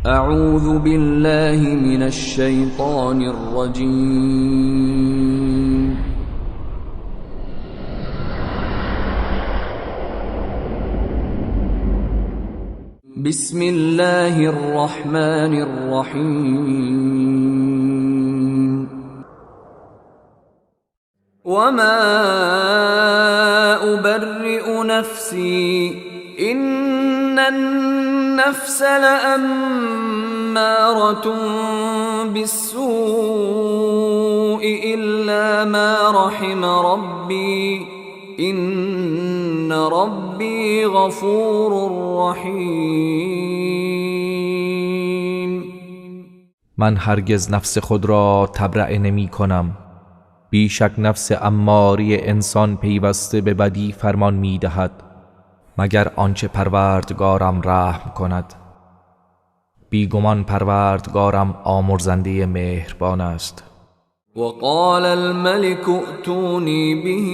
اعوذ بالله من الشیطان الرجیم. بسم الله الرحمن الرحیم. وما أبرئ نفسي إن النفس لأمارة بالسوء إلا ما رحم ربي إن ربي غفور رحیم. من هرگز نفس خود را تبرئه نمی کنم. بیشک نفس اماری انسان پیوسته به بدی فرمان می دهد، مگر آنچه پروردگارم رحم کند. بیگمان پروردگارم آمرزنده مهربان است. وقال الملك ائتوني به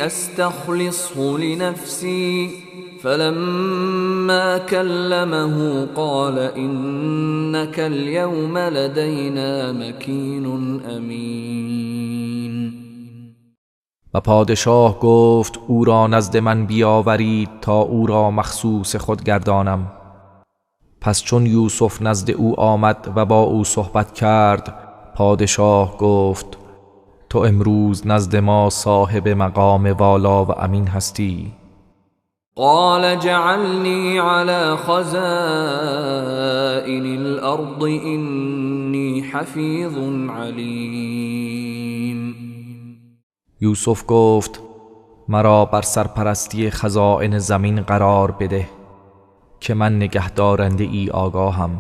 استخلصه لنفسي فلما كلمه قال إنك اليوم لدينا مكين أمين. و پادشاه گفت او را نزد من بیاورید تا او را مخصوص خود گردانم. پس چون یوسف نزد او آمد و با او صحبت کرد، پادشاه گفت تو امروز نزد ما صاحب مقام والا و امین هستی. قال اجعلني على خزائن الارض اني حفیظ علیم. یوسف گفت مرا بر سرپرستی خزائن زمین قرار بده که من نگهدارنده ای آگاهم.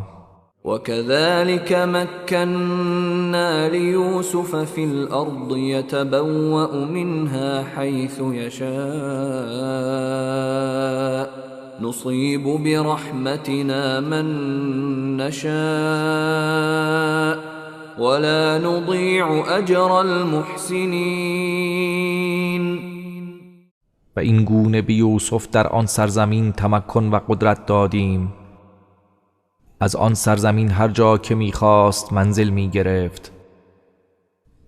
وكذلك مكنا ليوسف في الأرض يتبوأ منها حيث يشاء نصيب برحمتنا من نشاء ولا نضيع أجر المحسنين. و این گونه به یوسف در آن سرزمین تمکن و قدرت دادیم. از آن سرزمین هر جا که میخواست منزل میگرفت.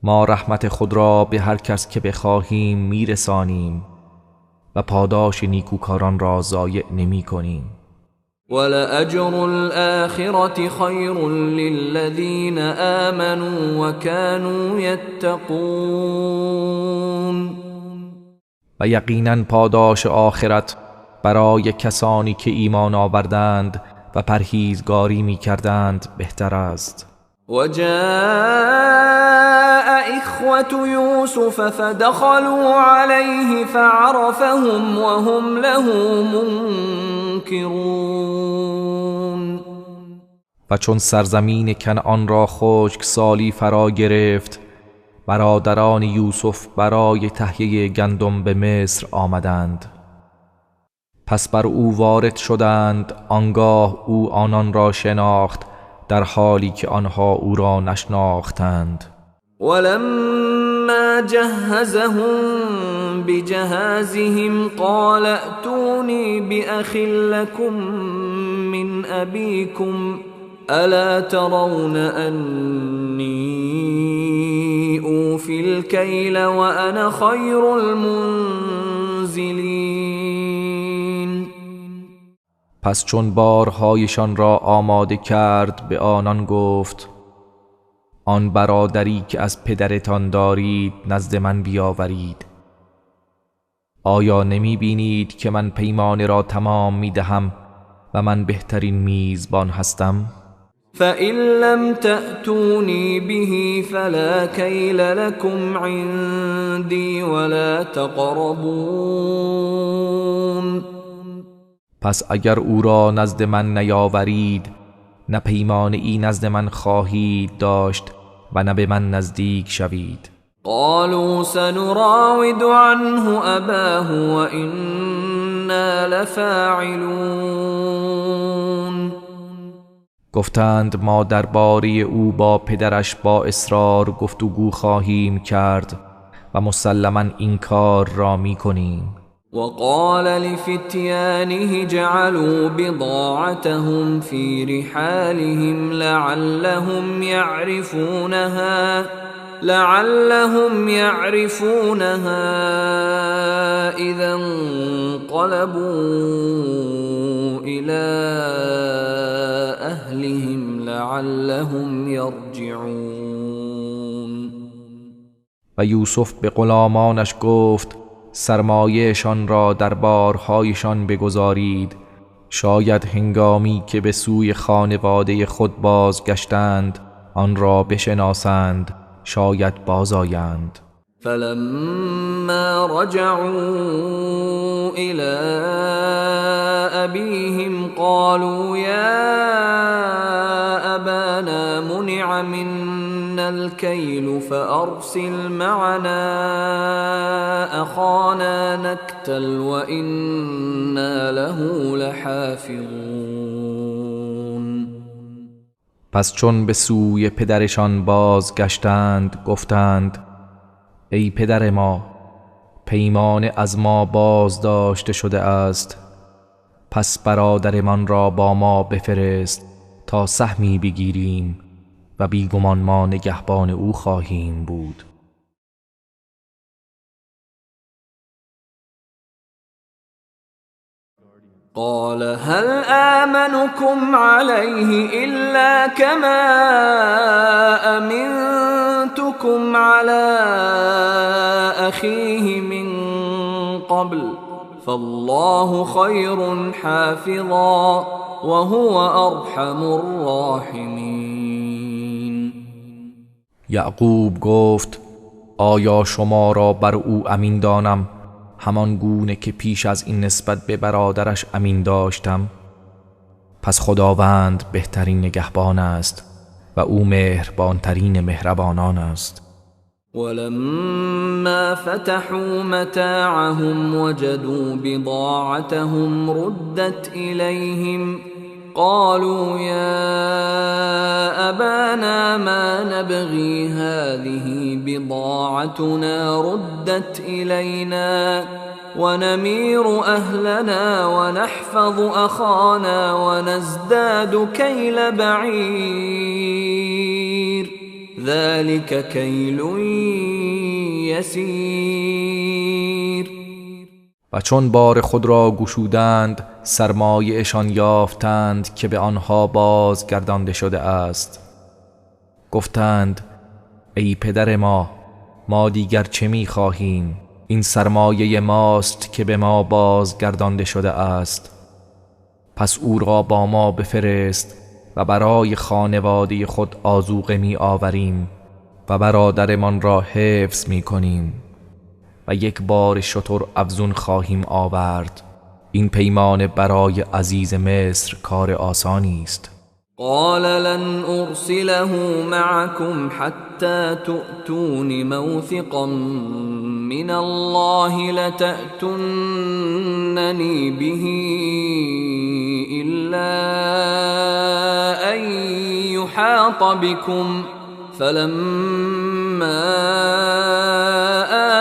ما رحمت خود را به هر کس که بخواهیم میرسانیم و پاداش نیکوکاران را ضایع نمی کنیم. ولأجر الآخرة خیر للذین آمنوا وكانوا یتقون. و یقینا پاداش آخرت برای کسانی که ایمان آوردند و پرهیزگاری می کردند بهتر است. وجاء إخوة يوسف فدخلوا عليه فعرفهم وهم له منكرون. و چون سرزمین کنعان را خشک سالی فرا گرفت، برادران یوسف برای تهیه گندم به مصر آمدند. پس بر او وارد شدند، آنگاه او آنان را شناخت در حالی که آنها او را نشناختند. ولما جهزهم بجهازهم قال ائتوني بأخ لكم من أبيكم ألا ترون أني أوفي الكيل وأنا خير المنزلين. پس چون بارهایشان را آماده کرد به آنان گفت آن برادری که از پدرتان دارید نزد من بیاورید. آیا نمی بینید که من پیمان را تمام می دهم و من بهترین میزبان هستم؟ فَإِن لَّمْ تَأْتُونِي بِهِ فَلَا كَيْلَ لَكُمْ عِندِي وَلَا تَقْرَبُونِ. پس اگر او را نزد من نیاورید، نه پیمان ای نزد من خواهید داشت و نه به من نزدیک شوید. قالوا سنراود عنه اباه وانا لفاعلون. گفتند ما درباره او با پدرش با اصرار گفتگو خواهیم کرد و مسلما این کار را می کنیم. وقال لفتيانه اجعلوا بضاعتهم في رحالهم لعلهم يعرفونها إذا انقلبوا إلى أهلهم لعلهم يرجعون. و یوسف به غلامانش گفت سرمایه‌شان را در بارهایشان بگذارید، شاید هنگامی که به سوی خانواده خود بازگشتند آن را بشناسند، شاید بازآیند. فلما رجعوا إلى أبيهم قالوا يا أبانا منع منا الكيل فأرسل معنا أخانا نكتل وإنا له لحافظون. پس چون به سوی پدرشان بازگشتند گفتند ای پدر ما، پیمان از ما باز داشته شده است، پس برادرمان را با ما بفرست تا سهمی بگیریم و بیگمان ما نگهبان او خواهیم بود. قال هل آمنكم عليه إلا كما أمنتكم على أخيه من قبل فالله خير حافظا وهو أرحم الراحمين. یعقوب گفت آیا شما را بر او امین دانم همان گونه که پیش از این نسبت به برادرش امین داشتم؟ پس خداوند بهترین نگهبان است و او مهربانترین مهربانان است. ولما فتحوا متاعهم وجدوا بضاعتهم ردت إليهم قالوا يا أبانا ما نبغي هذه بضاعتنا ردت إلينا ونمير أهلنا ونحفظ أخانا ونزداد كيل بعير ذلك كيل يسير. و چون بار خود را گشودند سرمایه‌شان یافتند که به آنها بازگردانده شده است. گفتند ای پدر ما، ما دیگر چه می‌خواهیم؟ این سرمایه ماست که به ما بازگردانده شده است. پس او را با ما بفرست و برای خانواده خود آذوقه می آوریم و برادرمان را حفظ می کنیم و یک بار شتر افزون خواهیم آورد. این پیمان برای عزیز مصر کار آسانی است. قال لن ارسله معكم حتى تؤتون موثقا من الله لتأتونني به إلا أن يحاط بكم فلما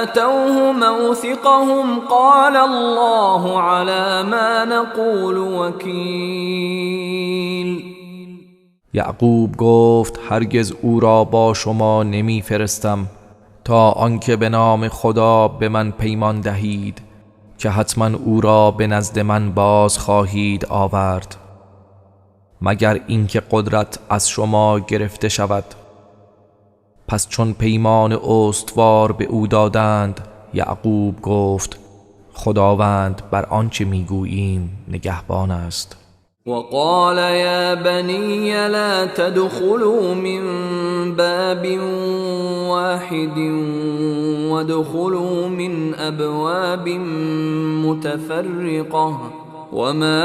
آتوه موثقهم قال الله على ما نقول وكيل. یعقوب گفت هرگز او را با شما نمی فرستم تا آنکه به نام خدا به من پیمان دهید که حتما او را به نزد من باز خواهید آورد، مگر اینکه قدرت از شما گرفته شود. پس چون پیمان استوار به او دادند، یعقوب گفت خداوند بر آنچه میگوییم نگهبان است. وقال يا بني لا تدخلوا من باب واحد وادخلوا من أبواب متفرقة وما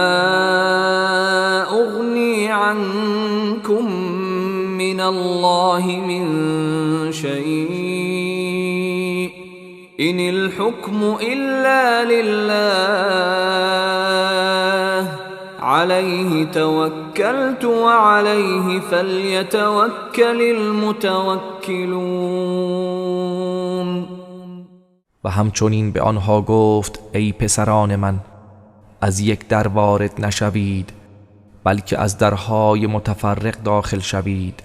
أغني عنكم من الله من شيء إن الحكم إلا لله عليه توكلت وعليه فليتوكل المتوكلون. و همچنین به آنها گفت ای پسران من، از یک در وارد نشوید، بلکه از درهای متفرق داخل شوید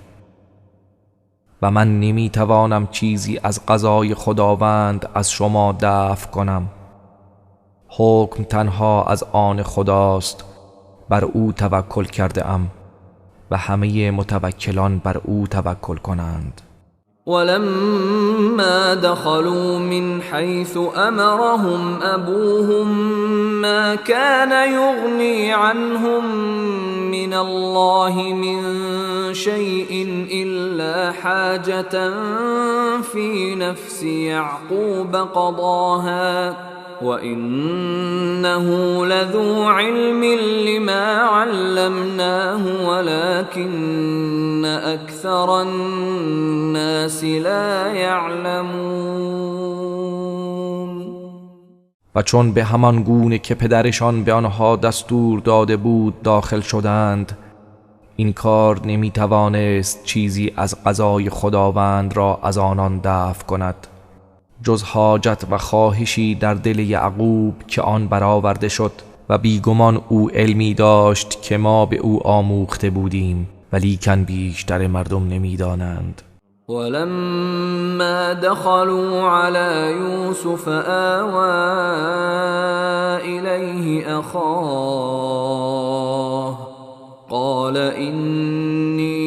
و من نمیتوانم چیزی از قضای خداوند از شما دفع کنم. حکم تنها از آن خداست، بر او توکل کرده ام و همه متوکلان بر او توکل کنند. ولما دخلوا من حيث أمرهم أبوهم ما كان يغني عنهم من الله من شيء إلا حاجة في نفس يعقوب قضاها وإنه لذو علم لما علمناه ولكن أكثر الناس لا يعلمون. و چون به همان گونه که پدرشان به آنها دستور داده بود داخل شدند، این کار نمیتوانست چیزی از قضای خداوند را از آنان دفع کند جز حاجت و خواهشی در دل یعقوب که آن برآورده شد، و بیگمان او علمی داشت که ما به او آموخته بودیم، ولیکن بیشتر مردم نمیدانند. ولما دخلوا على يوسف آوى إليه أخاه قال إني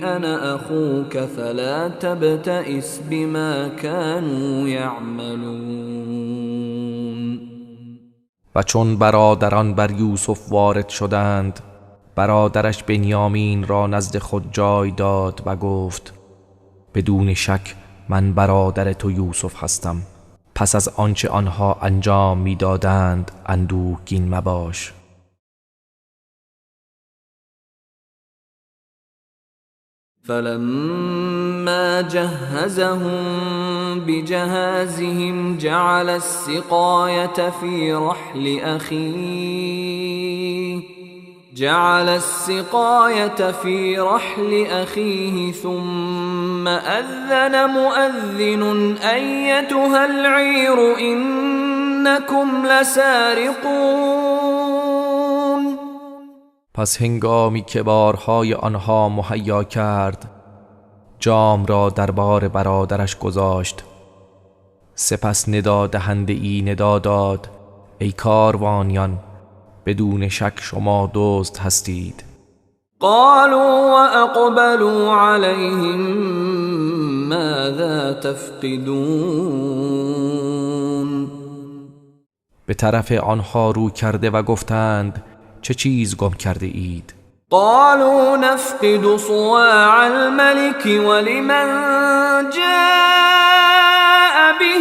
أنا أخوك فلا تبتئس بما كانوا يعملون. و چون برادران بر یوسف وارد شدند، برادرش بنیامین را نزد خود جای داد و گفت بدون شک من برادر تو یوسف هستم، پس از آنچه آنها انجام میدادند اندوهگین مباش. فلما جهزهم بجهازهم جعل السقاية في رحل أخيه ثم أذن مؤذن أيتها العير إنكم لسارقون. پس هنگامی که بارهای آنها مهیا کرد، جام را در بار برادرش گذاشت. سپس ندا دهنده ای ندا داد ای کاروانیان، بدون شک شما دزد هستید. قالوا واقبلوا عليهم ماذا تفقدون. به طرف آنها رو کرده و گفتند چه چیز گم کرده اید؟ قالوا نفقد صواع الملك ولمن جاء به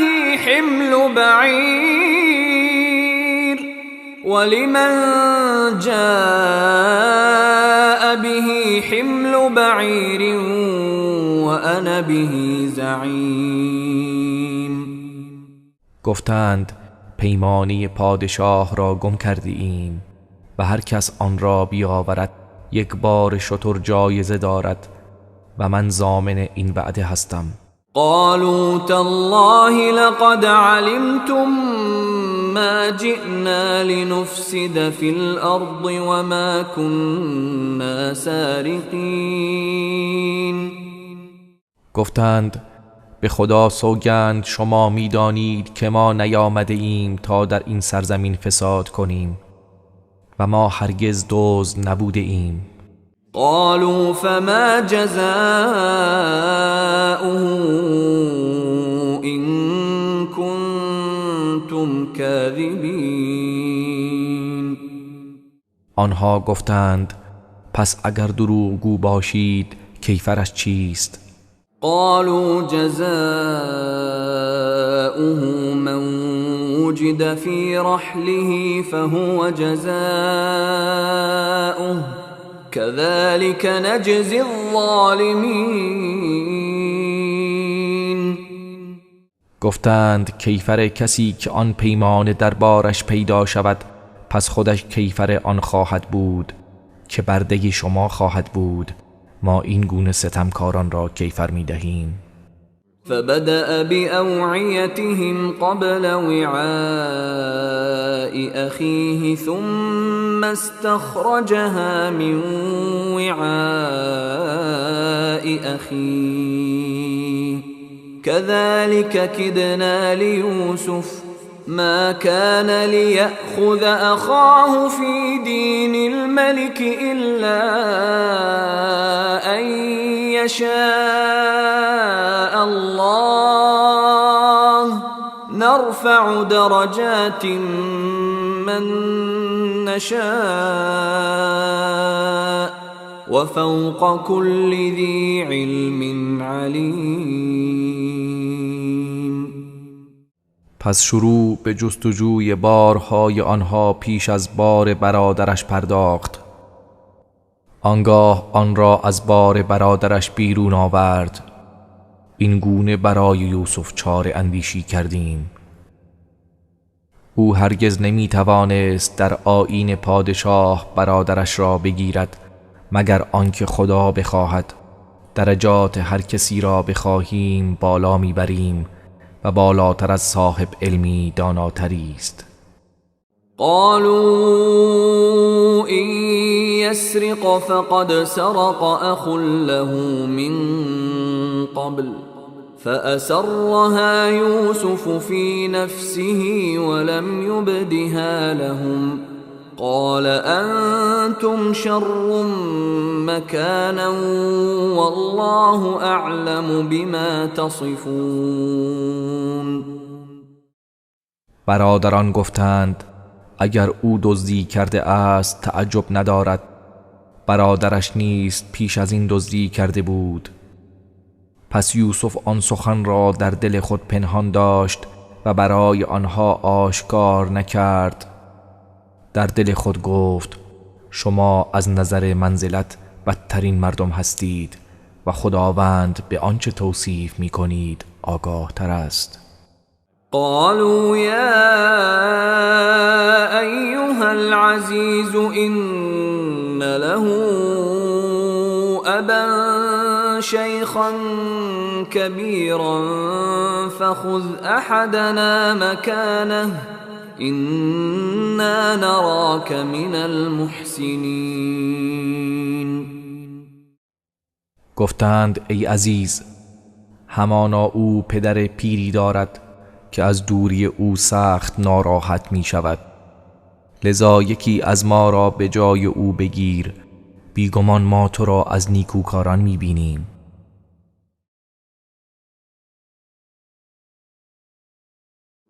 حمل بعير وأنا به زعيم. گفتند پیمانه پادشاه را گم کرده ایم و هر کس آن را بیاورد یک بار شتر جایزه دارد و من ضامن این وعده هستم. قالوا تالله لقد علمتم ما جئنا لنفسد في الأرض وما كنا سارقین. گفتند به خدا سوگند شما میدانید که ما نیامده ایم تا در این سرزمین فساد کنیم و ما هرگز دزد نبوده ایم. قالوا فما جزاؤه إن كنتم كاذبین. آنها گفتند پس اگر دروغگو باشید کیفرش چیست؟ قالوا جزاؤه من وجد في رحله فهو جزاؤه كذلك نجزي الظالمین. گفتند کیفر کسی که آن پیمان دربارش پیدا شود پس خودش کیفر آن خواهد بود که برده شما خواهد بود، ما این گونه ستمکاران را کیفر می دهیم. فبدأ بأوعيتهم قبل وعاء أخيه ثم استخرجها من وعاء أخيه كذلك كدنا ليوسف ما كان ليأخذ أخاه في دين الملك إلا أن يشاء الله نرفع درجات من نشاء وفوق كل ذي علم عليم. پس شروع به جستجوی بارهای آنها پیش از بار برادرش پرداخت. آنگاه آن را از بار برادرش بیرون آورد. این گونه برای یوسف چاره اندیشی کردیم. او هرگز نمی توانست در آیین پادشاه برادرش را بگیرد مگر آنکه خدا بخواهد. درجات هر کسی را بخواهیم بالا میبریم و بالاتر از صاحب علمی داناتری است. قالوا إن يسرق فقد سرق أخ له من قبل فأسرها يوسف في نفسه ولم يبدها لهم قال أنتم شر مكانا والله أعلم بما تصفون. برادران گفتند اگر او دزدی کرده است تعجب ندارد، برادرش نیست پیش از این دزدی کرده بود. پس یوسف آن سخن را در دل خود پنهان داشت و برای آنها آشکار نکرد. در دل خود گفت شما از نظر منزلت بدترین مردم هستید و خداوند به آنچه توصیف می‌کنید آگاه تر است. قالوا یا ایها العزیز ان له ابا شیخا کبیرا فخذ احدنا مکانه إنا نراك من المحسنین. گفتند ای عزیز، همانا او پدر پیری دارد که از دوری او سخت ناراحت می شود، لذا یکی از ما را به جای او بگیر، بیگمان ما تو را از نیکوکاران می بینیم.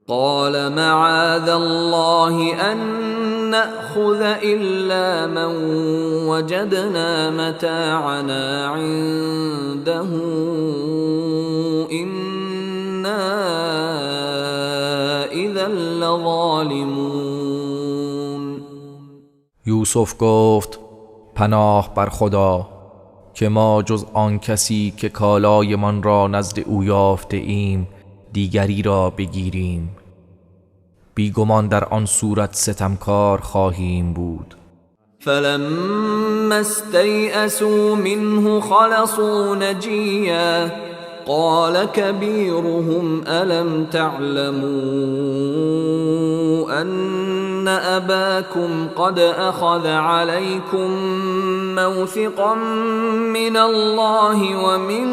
قال معاذ الله أن نأخذ إلا من وجدنا متاعنا عنده إنا إذا لظالمون. یوسف گفت پناه بر خدا که ما جز آن کسی که کالایمان را نزد او یافته ایم دیگری را بگیریم، بیگمان در آن صورت ستمکار خواهیم بود. فلما استيئسوا منه خلصوا نجیا قال كبيرهم ألم تعلموا أن أباكم قد أخذ عليكم موثقا من الله ومن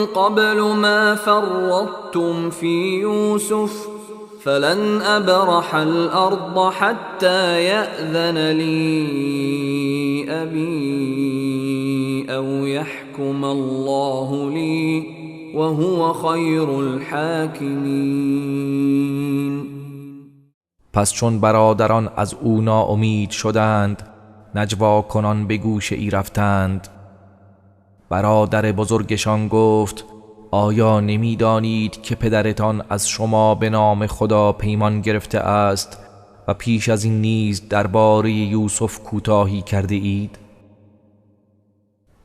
قبل ما فرطتم في يوسف فلن أبرح الأرض حتى يأذن لي أبي أو يحكم الله لي وهو خير الحاكمين. پس چون برادران از او ناامید شدند نجوا کنان به گوشه ای رفتند. برادر بزرگشان گفت آیا نمیدانید که پدرتان از شما به نام خدا پیمان گرفته است و پیش از این نیز درباره یوسف کوتاهی کرده اید؟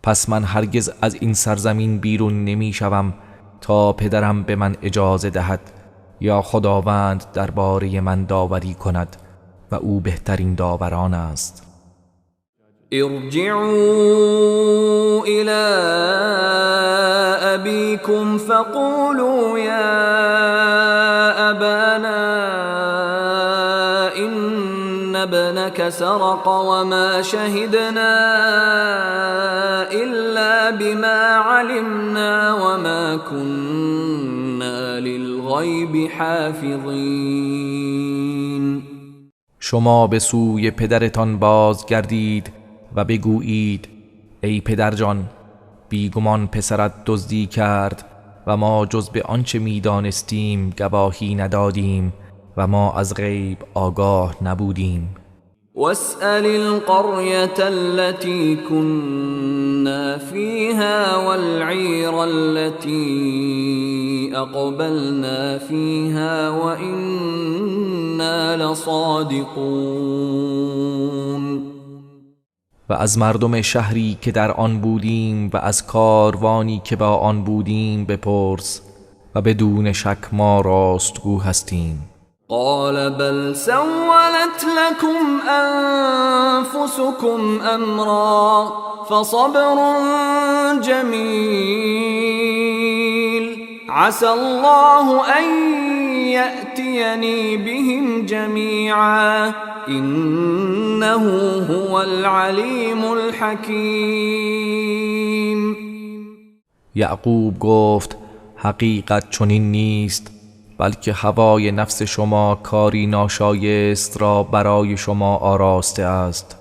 پس من هرگز از این سرزمین بیرون نمی شوم تا پدرم به من اجازه دهد یا خداوند درباره من داوری کند و او بهترین داوران است. ارجعوا إلى أبيكم أبيكم فقولوا يا أبانا إن ابنك سرق وما شهدنا إلا بما علمنا وما كنا للغيب حافظين. شما به سوی پدرتان بازگردید و بگویید ای پدرجان، بیگمان پسرت دزدی کرد و ما جز به آنچه میدانستیم گواهی ندادیم و ما از غیب آگاه نبودیم. واسأل القرية التي كنا فيها والعير التي أقبلنا فيها وإنا لصادقون. و از مردم شهری که در آن بودیم و از کاروانی که با آن بودیم بپرس و بدون شک ما راستگو هستیم. قال بل سولت لكم أنفسكم أمرا فصبر جميل عسى الله أن يأتيني بهم جميعا إنه هو العليم الحكيم. یعقوب گفت حقیقت چنین نیست، بلکه هوای نفس شما کاری ناشایست را برای شما آراسته است.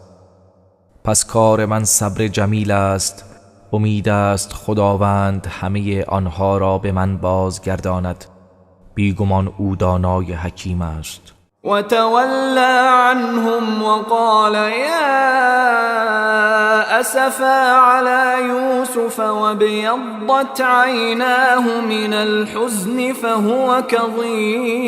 پس کار من صبر جمیل است، امید است خداوند همه آنها را به من بازگرداند، بیگمان او دانای حکیم است. وتولى عنهم وقال يا أسفا على يوسف وابيضت عيناه من الحزن فهو كظيم.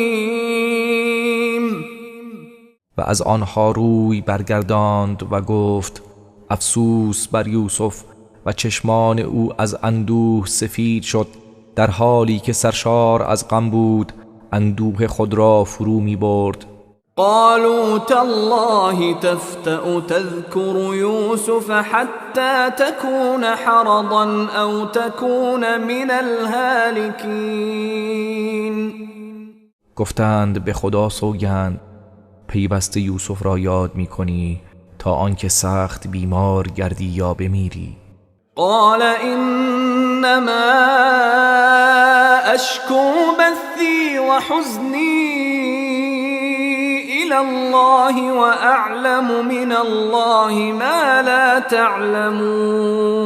و از آنها روی برگرداند و گفت افسوس بر یوسف، و چشمان او از اندوه سفید شد، در حالی که سرشار از غم بود اندوه خود را فرو می برد. قالوا تالله تفتأ تذكر يوسف حتى تكون حرضا أو تكون من الهالكين. گفتند به خدا سوگند پیوسته یوسف را یاد می کنی تا آنکه سخت بیمار گردی یا بمیری. قال انما اشکو بثی وحزنی الى الله واعلم من الله ما لا تعلمون.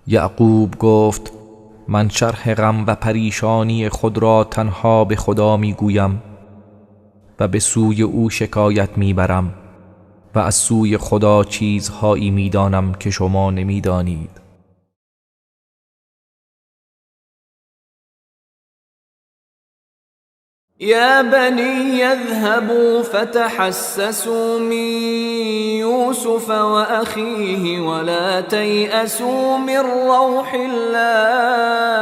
یعقوب گفت من شرح غم و پریشانی خود را تنها به خدا میگویم و به سوی او شکایت میبرم و از سوی خدا چیزهایی میدانم که شما نمیدانید. یا بنی اذهبوا فتحسسوا من یوسف وأخیه ولا تیأسوا من روح الله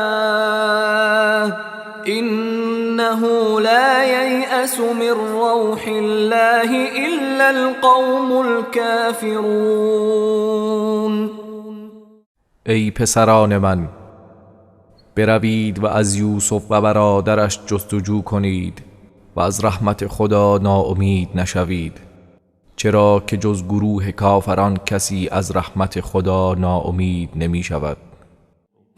إنه لا ييأس من روح الله إلا القوم الكافرون. ای پسران من، بروید و از یوسف و برادرش جستجو کنید و از رحمت خدا ناامید نشوید، چرا که جز گروه کافران کسی از رحمت خدا ناامید نمی شود.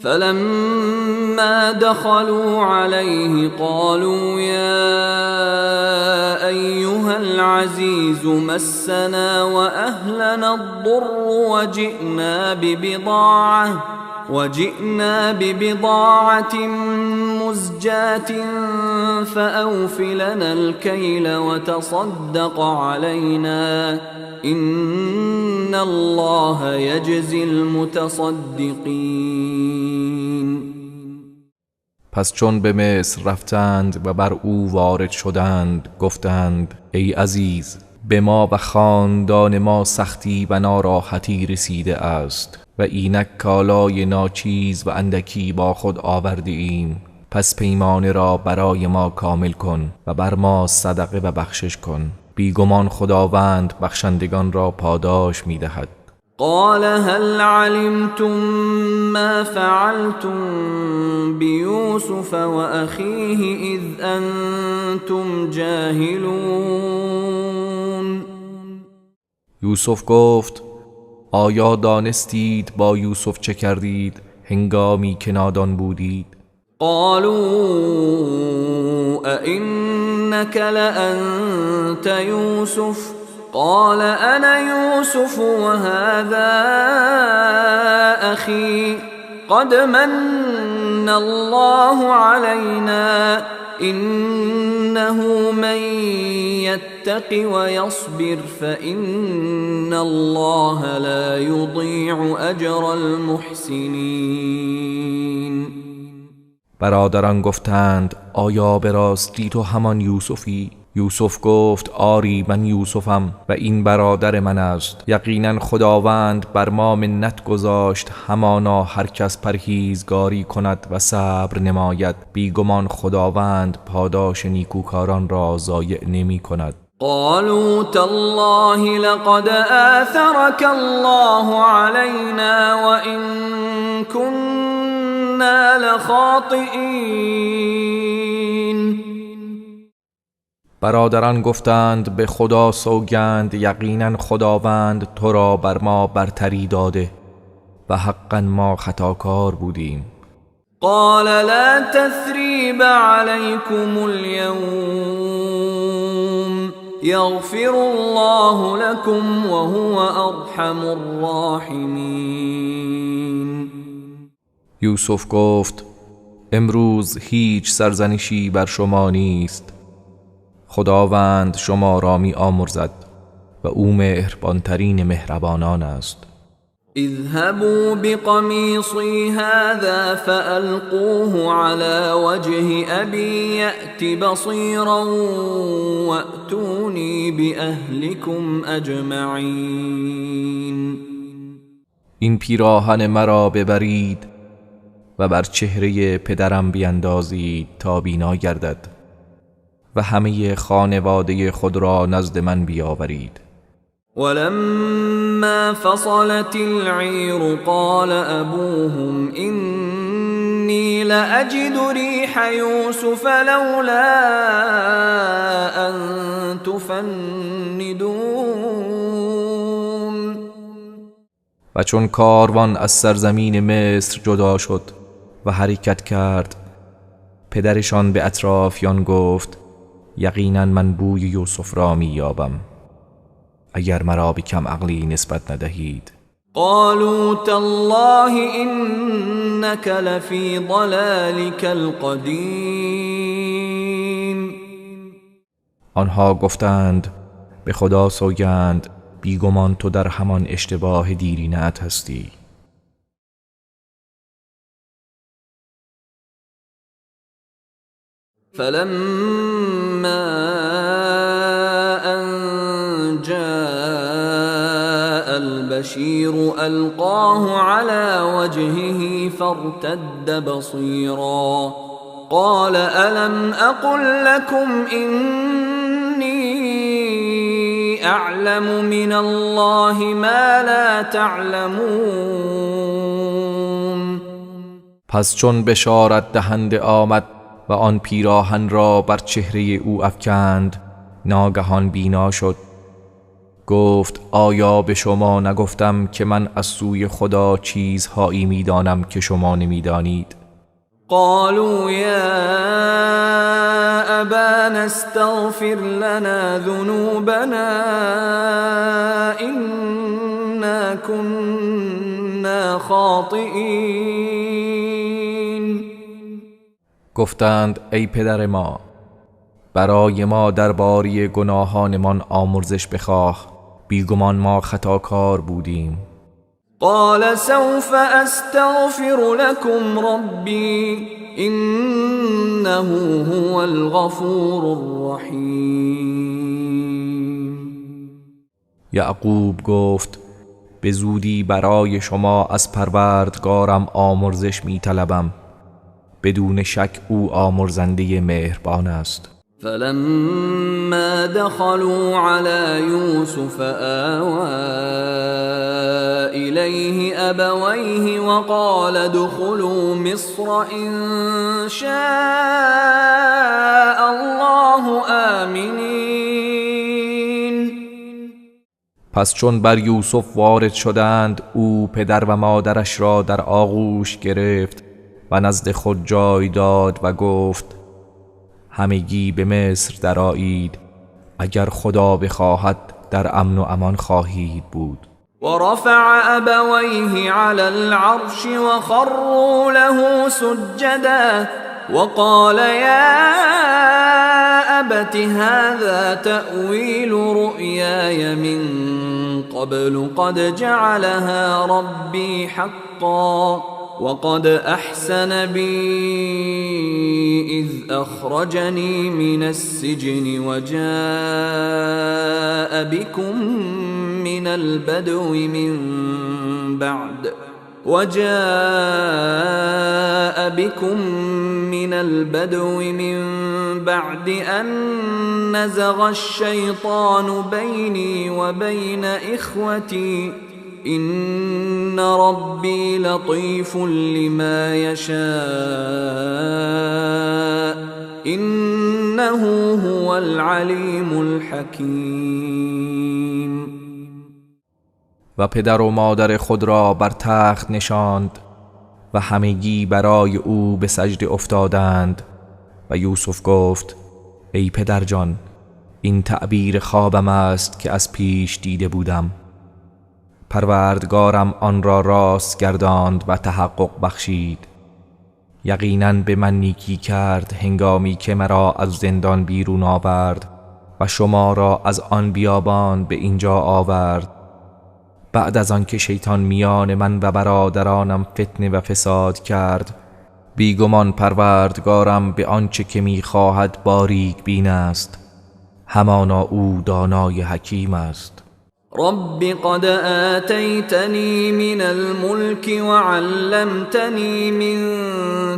فلما دخلوا عليه قالوا يا أيها العزيز مسنا وأهلنا الضر وجئنا ببضاعة مزجاة فأوف لنا الكيل وتصدق علينا إن الله يجزي المتصدقين. پس چون به مصر رفتند و بر او وارد شدند گفتند ای عزیز، به ما و خاندان ما سختی و ناراحتی رسیده است و اینک کالای ناچیز و اندکی با خود آورده ایم، پس پیمانه را برای ما کامل کن و بر ما صدقه و بخشش کن، بیگمان خداوند بخشندگان را پاداش می‌دهد. قال هل علمتم ما فعلتم بيوسف وأخيه إذ أنتم جاهلون. یوسف گفت آیا دانستید با یوسف چه کردید هنگامی که نادان بودید؟ قالوا أئنك لأنت يوسف؟ قال أنا يوسف وهذا أخي قد من الله علينا إنه من يتق ويصبر فإن الله لا يضيع أجر المحسنين. برادران گفتند آیا به راستی تو همان یوسفی؟ یوسف گفت آری من یوسفم و این برادر من است. یقینا خداوند بر ما منت گذاشت، همانا هر کس پرهیزگاری کند و صبر نماید بیگمان خداوند پاداش نیکوکاران را ضایع نمی کند. قالوا تالله لقد آثرك الله علينا وإن كنا لخاطئين. برادران گفتند به خدا سوگند یقینا خداوند تو را بر ما برتری داده و حقا ما خطاکار بودیم. قال لا تثریب علیکم اليوم یغفر الله لكم وهو ارحم الراحمین. یوسف گفت امروز هیچ سرزنشی بر شما نیست، خداوند شما را می آمرزد و او مهربانترین مهربانان است. اذهبوا بقمیصی هذا فألقوه على وجه أبی یأت بصیرا وأتونی بأهلکم اجمعین. این پیراهن مرا ببرید و بر چهره پدرم بیندازید تا بینا گردد و همه خانواده خود را نزد من بیاورید. ولما فصلت العیر قال ابوهم انی لأجد ریح یوسف لولا ان تفندون. و چون کاروان از سرزمین مصر جدا شد و حرکت کرد، پدرشان به اطرافیان گفت یقینا من بوی یوسف را می یابم، اگر مرا به کم عقلی نسبت ندهید. قالوا تالله انک لفی ضلالک القدیم. آنها گفتند به خدا سوگند بیگمان تو در همان اشتباه دیرینه‌ات هستی. فلما أن جاء البشير ألقاه على وجهه فارتد بصيرا قال ألم أقل لكم إني أعلم من الله ما لا تعلمون. پس چون بشارت دهنده آمد و آن پیراهن را بر چهره او افکند، ناگهان بینا شد. گفت آیا به شما نگفتم که من از سوی خدا چیزهایی میدانم که شما نمیدانید؟ قالوا یا ابانا استغفر لنا ذنوبنا انا كنا خاطئین. گفتند ای پدر ما، برای ما درباره گناهانمان آمرزش بخواه، بیگمان ما خطاکار بودیم. قال سوف استغفر لكم ربی انه هو الغفور الرحیم. یعقوب گفت به زودی برای شما از پروردگارم آمرزش می طلبم، بدون شک او آمرزنده مهربان است. فلما دخلوا على يوسف آوى إليه أبويه وقال ادخلوا مصر إن شاء الله آمنين. پس چون بر یوسف وارد شدند، او پدر و مادرش را در آغوش گرفت و نزد خود جای داد و گفت: همگی به مصر درآیید، اگر خدا بخواهد در امن و امان خواهید بود. ورفع أبويه على العرش وخروا له سجدا وقال يا أبت هذا تأويل رؤياي من قبل قد جعلها ربي حقا وقد أحسن بي إذ أخرجني من السجن وجاء بكم من البدو من بعد وجاء بكم من البدو من بعد أن نزغ الشيطان بيني وبين إخوتي إن ربي لطيف لما يشاء إنه هو العليم الحكيم. و پدر و مادر خود را بر تخت نشاند و همگی برای او به سجده افتادند و یوسف گفت: ای پدر جان، این تعبیر خوابم است که از پیش دیده بودم. پروردگارم آن را راست گرداند و تحقق بخشید. یقیناً به من نیکی کرد هنگامی که مرا از زندان بیرون آورد و شما را از آن بیابان به اینجا آورد، بعد از آن که شیطان میان من و برادرانم فتنه و فساد کرد. بیگمان پروردگارم به آنچه که میخواهد باریک بین است، همانا او دانای حکیم است. رب قد آتيتني من الملك وعلمتني من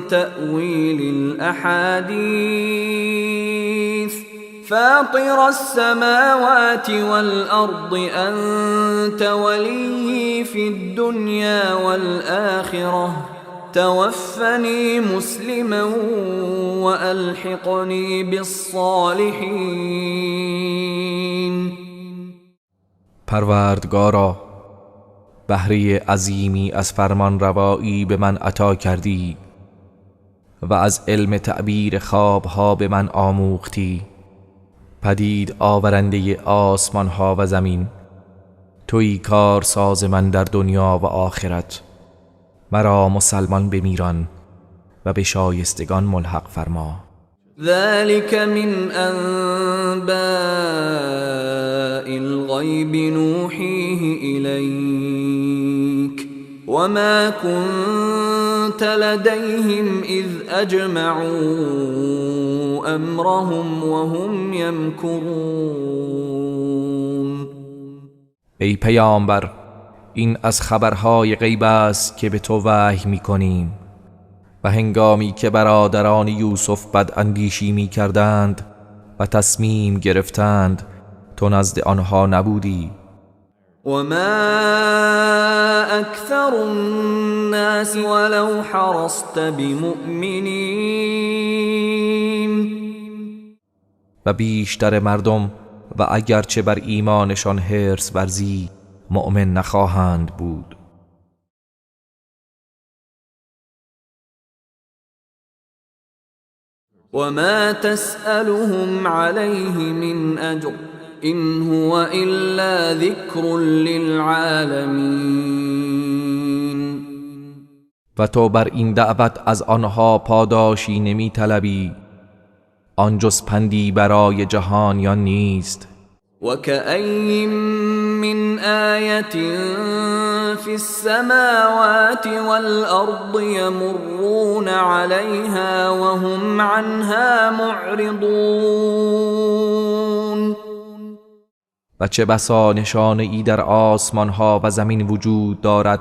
تأويل الأحاديث فاطر السماوات والأرض أنت وليي في الدنيا والآخرة توفني مسلما وألحقني بالصالحين. پروردگارا، بهره عظیمی از فرمان روایی به من عطا کردی و از علم تعبیر خوابها به من آموختی، پدید آورنده آسمان ها و زمین، تویی کارساز من در دنیا و آخرت، مرا مسلمان بمیران و به شایستگان ملحق فرما. ذلك من أنباء الغيب نوحيه إليك وما كنت لديهم إذ أجمعوا أمرهم وهم يمكرون. ای پیامبر، این از خبرهای غیب است که به تو وحی می‌کنیم. و هنگامی که برادران یوسف بداندیشی می‌کردند و تصمیم گرفتند، تو نزد آنها نبودی. و ما اکثر الناس ولو حرصت بمؤمنین. و بیشتر مردم و اگرچه بر ایمانشان حرص ورزی، مؤمن نخواهند بود. وما تسألهم عليه من أجر إن هو إلا ذكر للعالمين. و تو بر این دعوت از آنها پاداشی نمی طلبی، آن جز پندی برای جهانیان نیست. وكأي من آية في السماوات والأرض يمرون عليها وهم عنها معرضون. و چه بسا نشانه ای در آسمان ها و زمین وجود دارد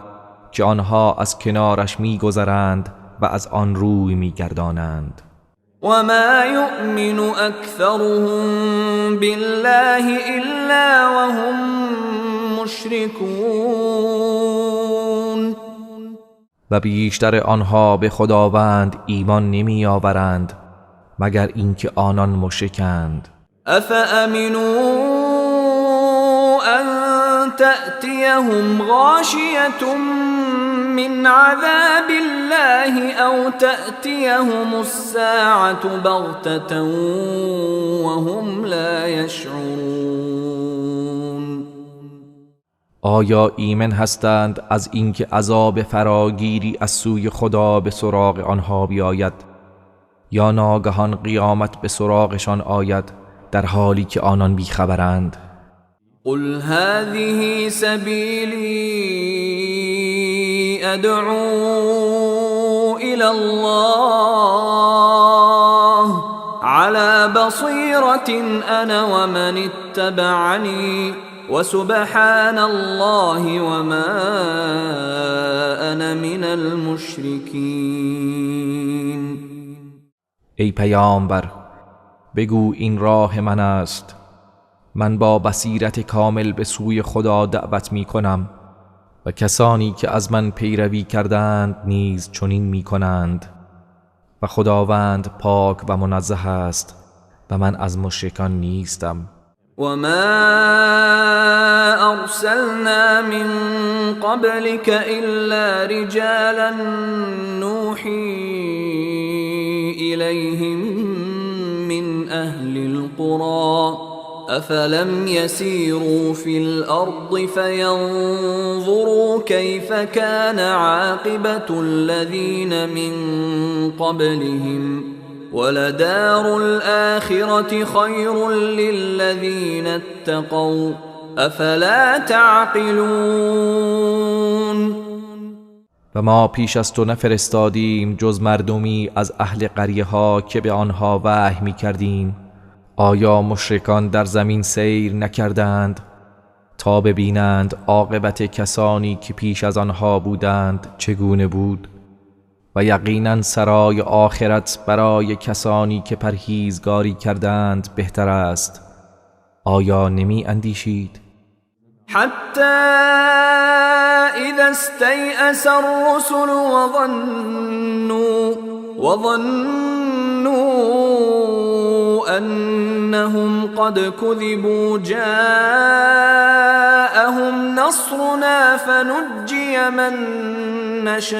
که آنها از کنارش میگذرند و از آن روی میگردانند. وما يؤمن أكثرهم بالله إلا وهم مشركون. و بیشتر آنها به خداوند ایمان نمی آورند مگر اینکه آنان مشرکند. افامنوا ان تأتیهم غاشیة من عذاب الله او تأتیهم الساعة بغتة وهم لا یشعرون. آیا ایمن هستند از اینکه عذاب فراگیری از سوی خدا به سراغ آنها بیاید یا ناگهان قیامت به سراغشان آید در حالی که آنان بیخبرند؟ قل هذه سبیلی ادعو الی الله على بصیرة انا ومن اتبعنی وسبحان الله وما انا من المشرکین. ای پیامبر بگو این راه من است، من با بصیرت کامل به سوی خدا دعوت می کنم و کسانی که از من پیروی کردند نیز چنین می کنند و خداوند پاک و منزه است و من از مشرکان نیستم. و ما ارسلنا من قبلك الا رجالا نوحی الیهم من اهل القرى افلم يسيروا في الارض فينظروا كيف كان عاقبة الذين من قبلهم ولدار الآخرة خير للذين اتقوا افلا تعقلون. و ما پیش از تو نفرستادیم جز مردمی از اهل قریه ها که به آنها وحی می کردیم. آیا مشرکان در زمین سیر نکردند تا ببینند عاقبت کسانی که پیش از آنها بودند چگونه بود؟ و یقینا سرای آخرت برای کسانی که پرهیزگاری کردند بهتر است. آیا نمی اندیشید؟ حتی اذا استیأس الرسل وظنوا انهم قد كذبوا جاءهم نصرنا فنجي من نشاء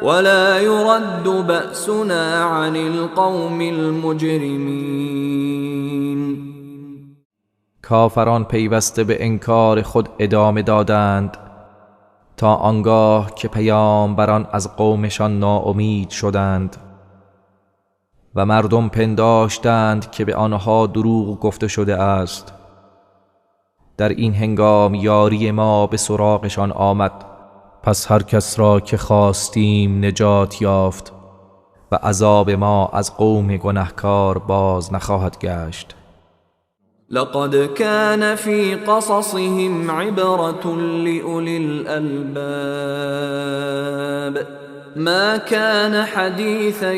ولا يرد بأسنا عن القوم المجرمين. کافران پیوسته به انکار خود ادامه دادند تا آنگاه که پیامبران از قومشان ناامید شدند و مردم پنداشتند که به آنها دروغ گفته شده است. در این هنگام یاری ما به سراغشان آمد، پس هر کس را که خواستیم نجات یافت و عذاب ما از قوم گنهکار باز نخواهد گشت. لقد كان في قصصهم عبرة لأولي الألباب ما كان حديثا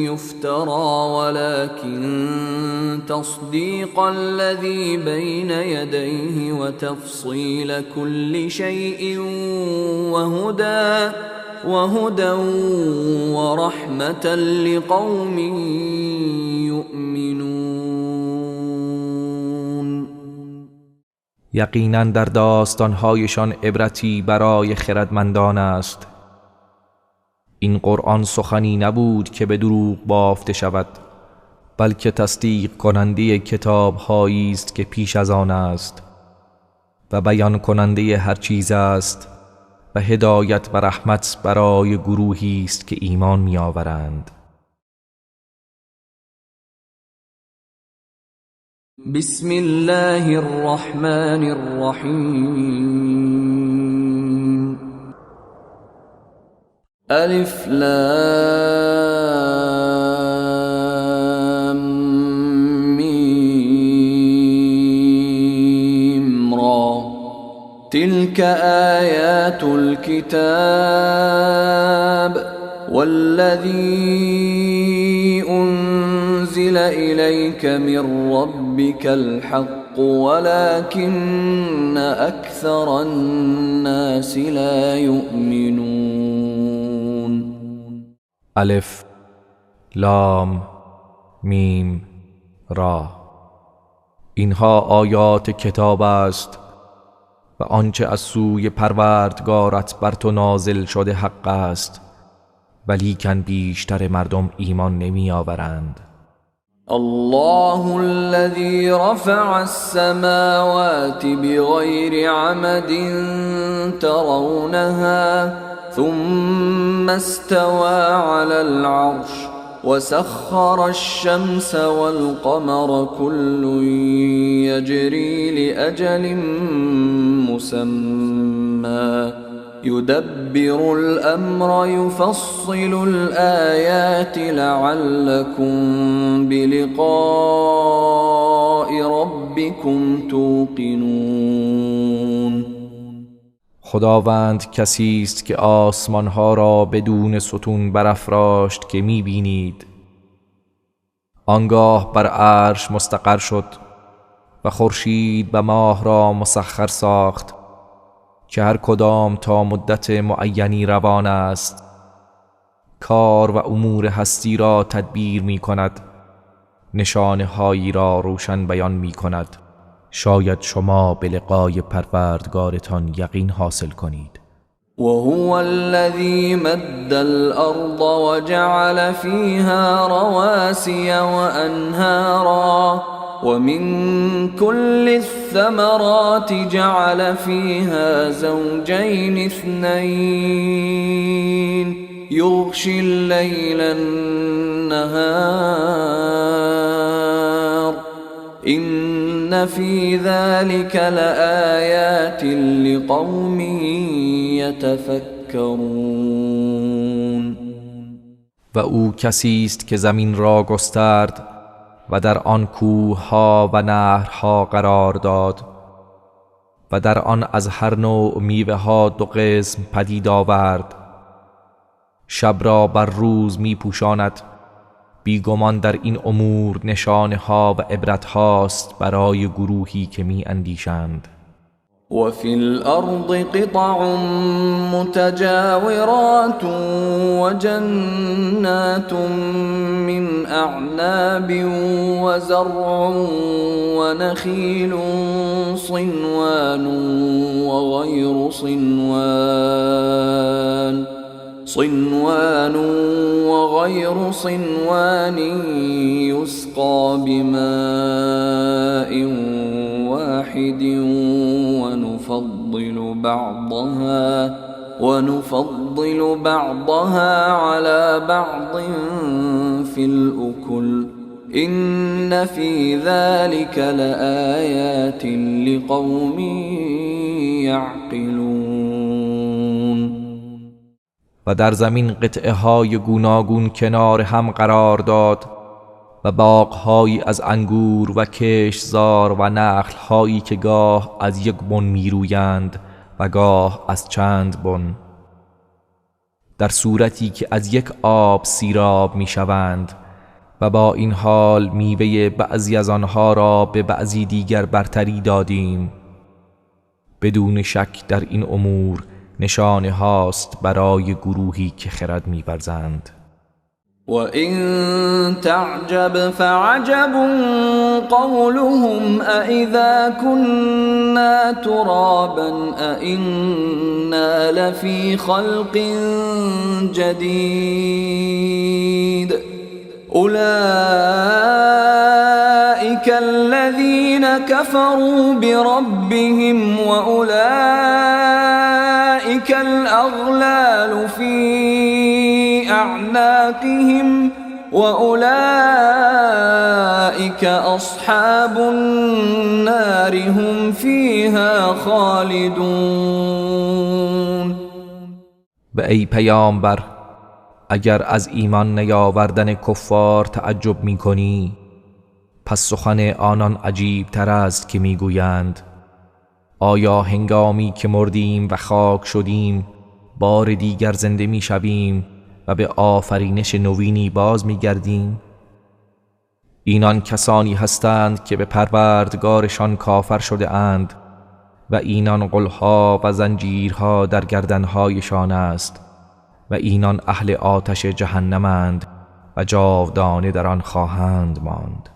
يفترى ولكن تصديق الذي بين يديه وتفصيل كل شيء وهدى ورحمة لقوم يؤمنون. یقینا در داستانهایشان عبرتی برای خردمندان است. این قرآن سخنی نبود که به دروغ بافته شود، بلکه تصدیق کننده کتاب هایی است که پیش از آن است و بیان کننده هر چیز است و هدایت و رحمت برای گروهی است که ایمان می آورند. بسم الله الرحمن الرحیم. الف لام میم را تلك آیات الكتاب والذی انزل الیک من ربک الحق الحق ولكن أكثر الناس لا يؤمنون. الف لام میم را. اینها آیات کتاب است و آنچه از سوی پروردگارت بر تو نازل شده حق است، ولیکن بیشتر مردم ایمان نمی آورند. الله الذي رفع السماوات بغير عمد ترونها ثم استوى على العرش وسخر الشمس والقمر كل يجري لأجل مسمى يدبر الأمر يفصل الآيات لعلكم بلقاء ربكم توقنون. خداوند کسی است که آسمانها را بدون ستون برافراشت که می‌بینید، آنگاه بر عرش مستقر شد و خورشید و ماه را مسخر ساخت که هر کدام تا مدت معینی روان است. کار و امور هستی را تدبیر می کند، نشانه هایی را روشن بیان می کند. شاید شما به لقای پروردگارتان یقین حاصل کنید. وهو الذي مد الأرض وجعل فيها رواسي وأنهارا ومن كل الثمرات جعل فيها زوجين اثنين يغشي الليل النهار إن في ذلك لآيات لقوم يتفكرون. و او کسی است که زمین را گسترد و در آن کوه‌ها و نهرها قرار داد و در آن از هر نوع میوه‌ها دو قسم پدید آورد. شب را بر روز میپوشاند. بیگمان در این امور نشانه ها و عبرت هاست برای گروهی که می اندیشند. و فی الارض قطع متجاورات و جنات من اعناب و زرع و نخیل صنوان و غیر صنوان وغير صنوان يسقى بماء واحد ونفضل بعضها على بعض في الأكل إن في ذلك لآيات لقوم يعقلون. و در زمین قطعه های گوناگون کنار هم قرار داد و باغهایی از انگور و کشتزار و نخلهایی که گاه از یک بن میرویند و گاه از چند بن، در صورتی که از یک آب سیراب میشوند و با این حال میوه بعضی از آنها را به بعضی دیگر برتری دادیم. بدون شک در این امور نشانه هاست برای گروهی که خرد می‌ورزند. و این تعجب فعجب قولهم أإذا كنا ترابا أإنا لفی خلق جدید أولئك الذين كفروا بربهم وأولئك الأغلال في أعناقهم وأولئك أصحاب النار هم فيها خالدون. و ای پیامبر، اگر از ایمان نیاوردن کفار تعجب می‌کنی، پس سخن آنان عجیب تر است که میگویند آیا هنگامی که مردیم و خاک شدیم بار دیگر زنده میشویم و به آفرینش نوینی باز میگردیم؟ اینان کسانی هستند که به پروردگارشان کافر شده اند و اینان قلها و زنجیرها در گردنهایشان است و اینان اهل آتش جهنمند و جاودانه در آن خواهند ماند.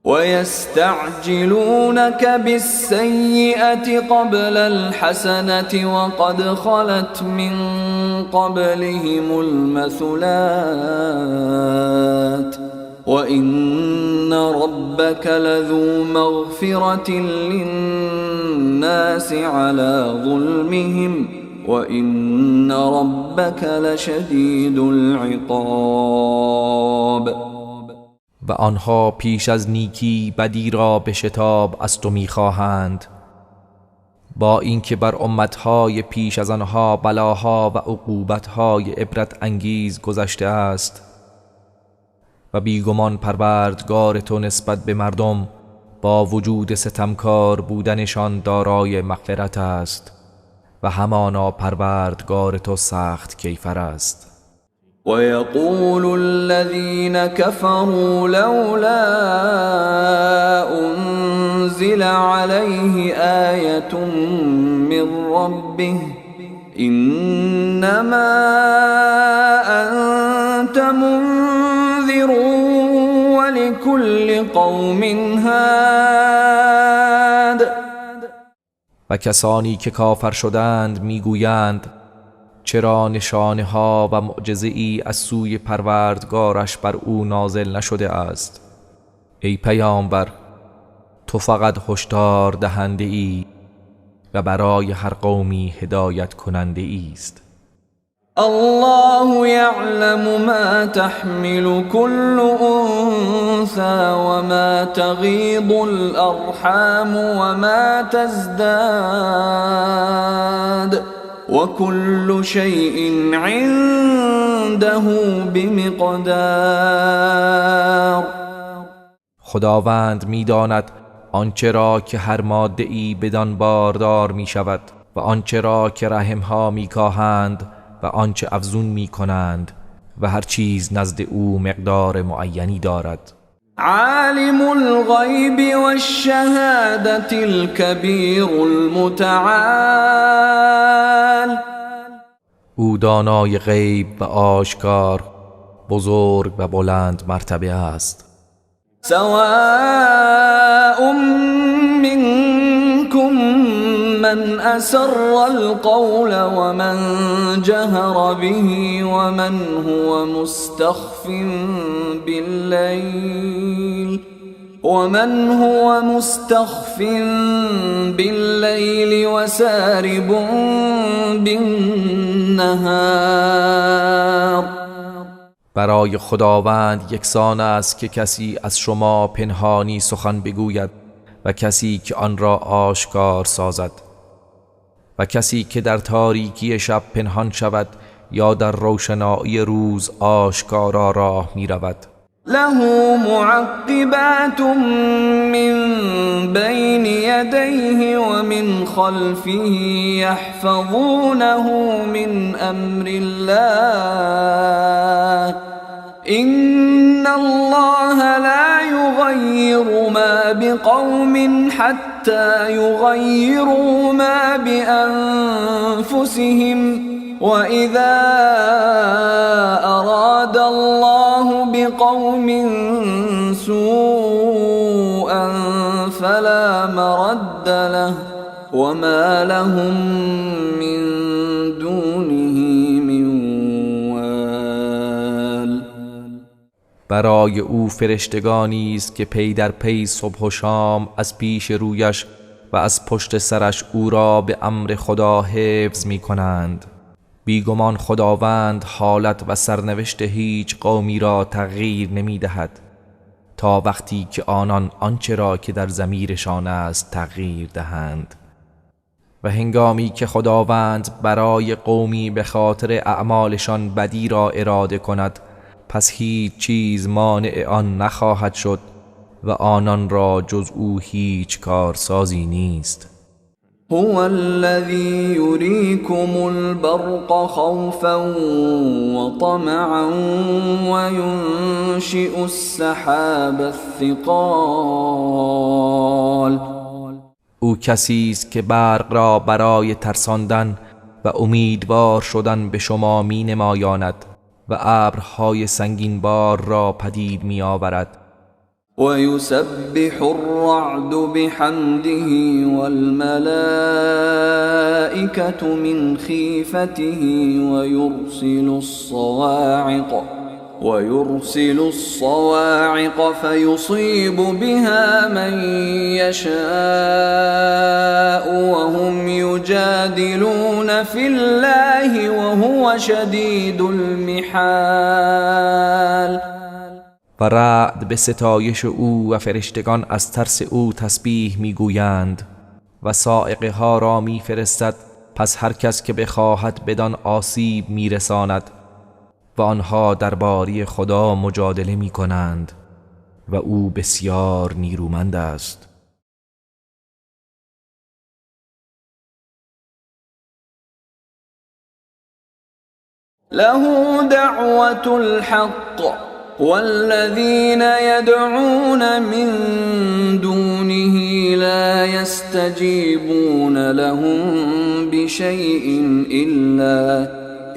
ويستعجلونك بالسيئة قبل الحسنة وقد خلت من قبلهم المثلات وإن ربك لذو مغفرة للناس على ظلمهم وإن ربك لشديد العقاب. و آنها پیش از نیکی بدی را به شتاب از تو میخواهند، با اینکه بر امتهای پیش از آنها بلاها و عقوبتهای عبرت انگیز گذشته است. و بیگمان پروردگار تو نسبت به مردم با وجود ستمکار بودنشان دارای مغفرت است و همانا پروردگار تو سخت کیفر است. ويقول الذين كفروا لولا أنزل عليه آية من ربه إنما أنت منذر ولكل قوم هاد. و کسانی که کافر شدند میگویند چرا نشانه ها و معجزه ای از سوی پروردگارش بر او نازل نشده است؟ ای پیامبر، تو فقط هشدار دهنده ای و برای هر قومی هدایت کننده ای است. الله یعلم ما تحمل كل انثى وما تغیض الارحام وما تزداد وكل شيء عنده بمقدار. خداوند می‌داند آنچه را که هر ماده‌ای بدان باردار می‌شود و آنچه را که رحم‌ها می‌کاهند و آنچه افزون می‌کنند و هر چیز نزد او مقدار معینی دارد. عالم الغیب والشهادة الكبیر المتعال. او دانای غیب و آشکار، بزرگ و بلند مرتبه است. سواء منكم من أسر القول ومن جهر به ومن هو مستخف بالليل وسارب بالنهار. برای خداوند یکسان است که کسی از شما پنهانی سخن بگوید و کسی که آن را آشکار سازد و کسی که در تاریکی شب پنهان شود یا در روشنایی روز آشکارا راه می رود. له معقبات من بین یدیه و من خلفه یحفظونه من امر الله إن الله لا يغير ما بقوم حتى يغيروا ما بأنفسهم وإذا أراد الله بقوم سوءا فلا مرد له وما لهم من دونه من وال. برای او فرشتگانی است که پی در پی صبح و شام از پیش رویش و از پشت سرش او را به امر خدا حفظ می کنند. بیگمان خداوند حالت و سرنوشت هیچ قومی را تغییر نمی دهد تا وقتی که آنان آنچه را که در ضمیرشان است تغییر دهند. و هنگامی که خداوند برای قومی به خاطر اعمالشان بدی را اراده کند، پس هیچ چیز مانع آن نخواهد شد و آنان را جز او هیچ کارسازی نیست. هو الذي يريكم البرق خوفا وطمعا وينشئ السحاب الثقال. او کسی است که برق را برای ترساندن و امیدوار شدن به شما می نمایاند و ابرهای سنگین بار را پدید می آورد. ويسبح الرعد بحمده والملائكة من خيفته ويرسل الصواعق فيصيب بها من يشاء وهم يجادلون في الله وهو شديد المحال. و رعد به ستایش او و فرشتگان از ترس او تسبیح میگویند و صاعقه ها را میفرستد، پس هر کس که بخواهد بدان آسیب میرساند و آنها درباره خدا مجادله میکنند و او بسیار نیرومند است. له دعوة الحق والذين يدعون من دونه لا يستجيبون لهم بشيء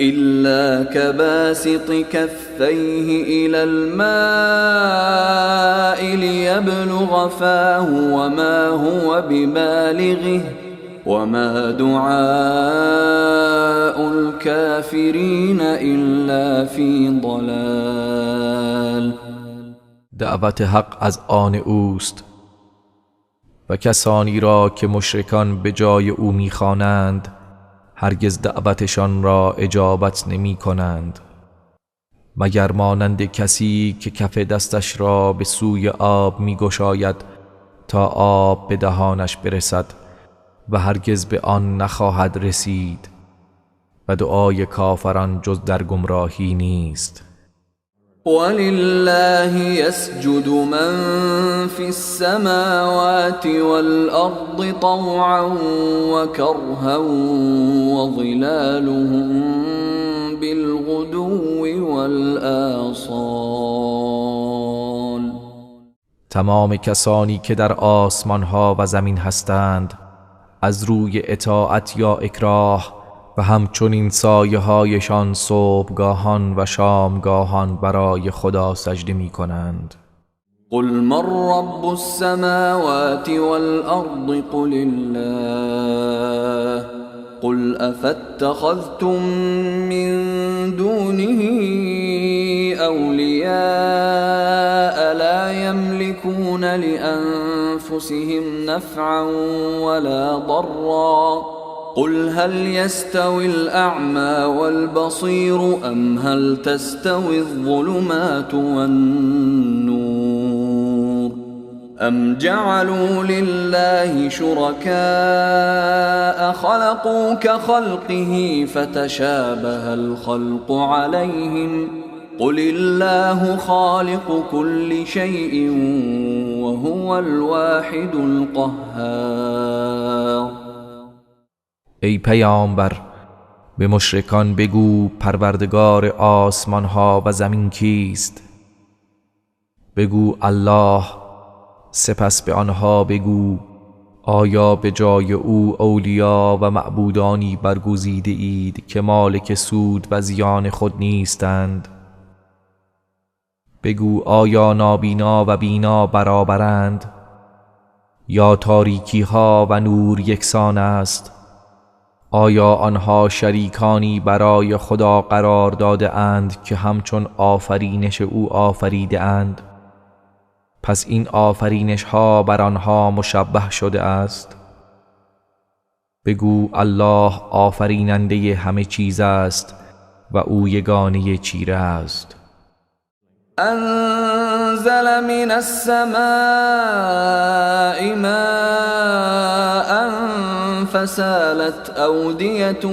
إلا كباسط كفيه إلى الماء ليبلغ فاه وما هو ببالغه وما دعاء الكافرين إلا في ضلال. دعوت حق از آن اوست و کسانی را که مشرکان به جای او میخوانند هرگز دعوتشان را اجابت نمی کنند، مگر مانند کسی که کف دستش را به سوی آب می گشاید تا آب به دهانش برسد و هرگز به آن نخواهد رسید و دعای کافران جز در گمراهی نیست. ولله يسجد من في السماوات والأرض طوعا وكرها وظلالهم بالغدو والآصال. تمام کسانی که در آسمان ها و زمین هستند از روی اطاعت یا اکراه و همچنین سایه هایشان صبحگاهان و شامگاهان برای خدا سجده می کنند. قل من رب السماوات والأرض قل الله قل أفاتخذتم من دونه أولياء لا يملكون لأنفسهم نفعا ولا ضرا قل هل يستوي الأعمى والبصير أم هل تستوي الظلمات والنور أم جعلوا لله شركاء خلقوا كخلقه فتشابه الخلق عليهم قل الله خالق كل شيء وهو الواحد القهار. ای پیامبر، به مشرکان بگو پروردگار آسمان ها و زمین کیست؟ بگو الله. سپس به آنها بگو آیا به جای او اولیا و معبودانی برگزیده اید که مالک سود و زیان خود نیستند؟ بگو آیا نابینا و بینا برابرند؟ یا تاریکی ها و نور یکسان است؟ آیا آنها شریکانی برای خدا قرار داده اند که همچون آفرینش او آفریده اند؟ پس این آفرینش ها بر آنها مشبه شده است؟ بگو الله آفریننده همه چیز است و او یگانه چیره است. انزل من السماء ماء فسالت أودية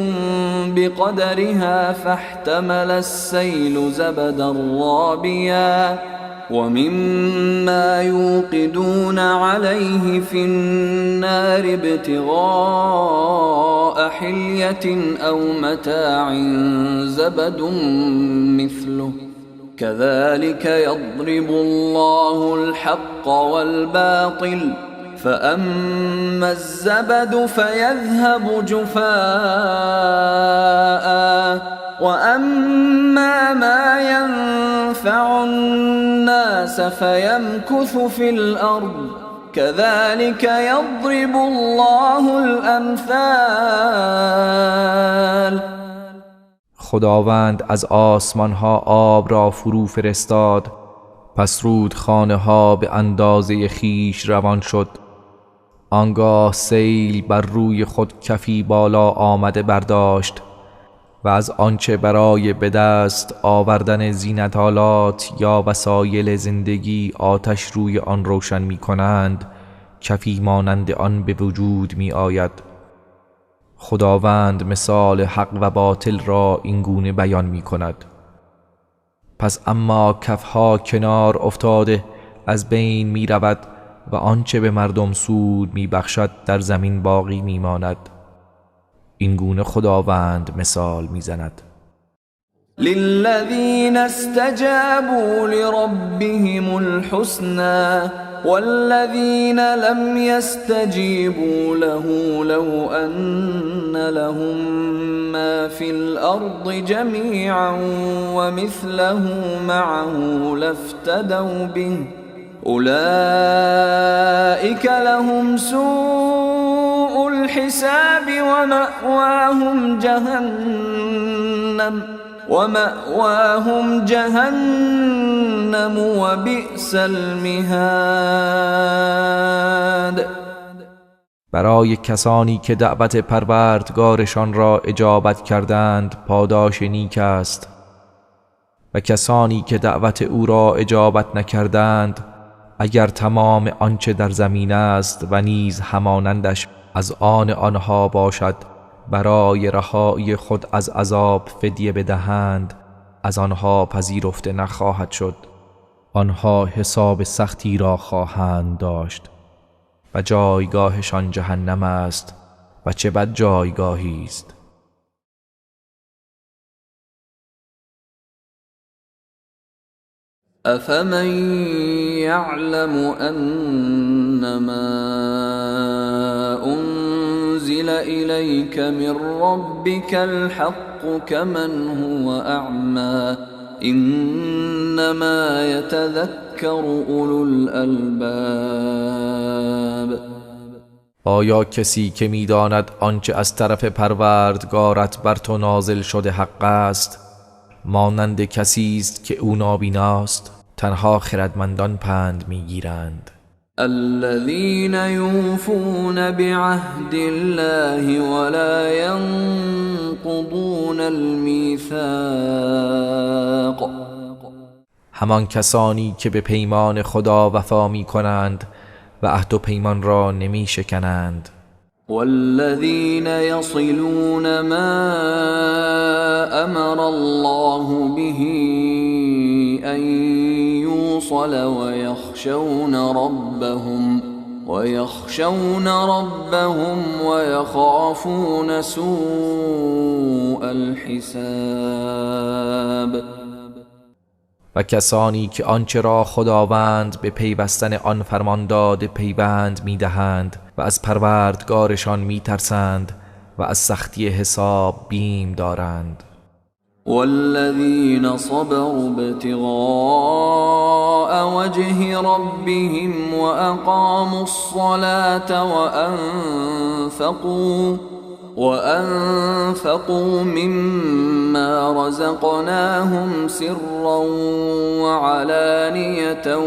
بقدرها فاحتمل السيل زبدا رابيا ومما يوقدون عليه في النار ابتغاء حلية أو متاع زبد مثله كذلك يضرب الله الحق والباطل فأما الزبد فيذهب جفاء وأما ما ينفع الناس فيمكث في الأرض كذلك يضرب الله الأمثال. خداوند از آسمان ها آب را فرو فرستاد، پس رودخانه ها به اندازه خیش روان شد. آنگاه سیل بر روی خود کفی بالا آمده برداشت و از آنچه برای به دست آوردن زینت آلات یا وسایل زندگی آتش روی آن روشن می کنند کفی مانند آن به وجود می آید. خداوند مثال حق و باطل را این گونه بیان می کند. پس اما کفها کنار افتاده از بین می رود و آنچه به مردم سود می بخشد در زمین باقی می ماند. این گونه خداوند مثال می زند. للذین استجابوا لربهم الحسنى والذین لم يستجیبوا له لو أن لهم ما في الأرض جميعا ومثله معه لافتدوا به أولئك لهم سوء الحساب ومأواهم جهنم وبئس المهاد. برای کسانی که دعوت پروردگارشان را اجابت کردند پاداش نیک است و کسانی که دعوت او را اجابت نکردند اگر تمام آنچه در زمین است و نیز همانندش از آن آنها باشد برای رهایی خود از عذاب فدیه بدهند از آنها پذیرفته نخواهد شد. آنها حساب سختی را خواهند داشت و جایگاهشان جهنم است و چه بد جایگاهی است. افمن یعلم انما انزل الیک من ربک الحق کمن هو اعمی انما یتذکر اولو الالباب. آیا کسی که میداند آنچه از طرف پروردگارت بر تو نازل شده حق است مانند کسی است که او نابیناست؟ تنها خردمندان پند میگیرند. الذين يوفون بعهد الله ولا ينقضون الميثاق. همان کسانی که به پیمان خدا وفا می کنند و عهد و پیمان را نمی شکنند. والذین يصلون ما امر الله به ان يوصل ويخشون ربهم ويخافون سوء الحساب. و کسانی که آنچه را خداوند به پیوستن آن فرمان داده پیوند می‌دهند و از پروردگارشان می‌ترسند و از سختی حساب بیم دارند. والذین صبروا ابتغاء وجه ربهم وأقاموا الصلاة وأنفقوا مما رزقناهم سرا وعلانية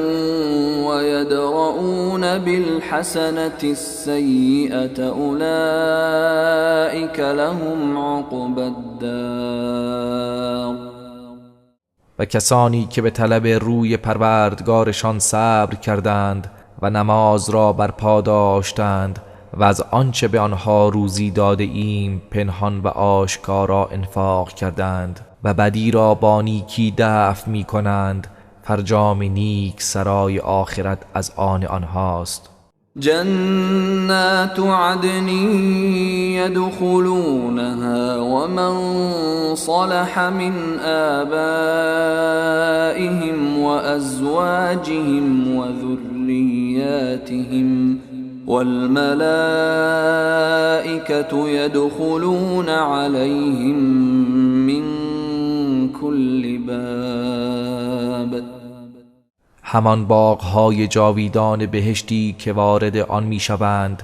ويدرؤون بالحسنة السيئة أولئك لهم عقبى الدار. و کسانی که به طلب روی پروردگارشان صبر کردند و نماز را برپا داشتند و از آنچه به آنها روزی داده ایم پنهان و آشکارا انفاق کردند و بدی را با نیکی دفع می کنند، فرجام نیک سرای آخرت از آن آنهاست. جنات عدن يدخلونها ومن صلح من آبائهم وأزواجهم وذرياتهم والملائكة يدخلون عليهم من كل باب. همان باغ‌های جاویدان بهشتی که وارد آن می‌شوند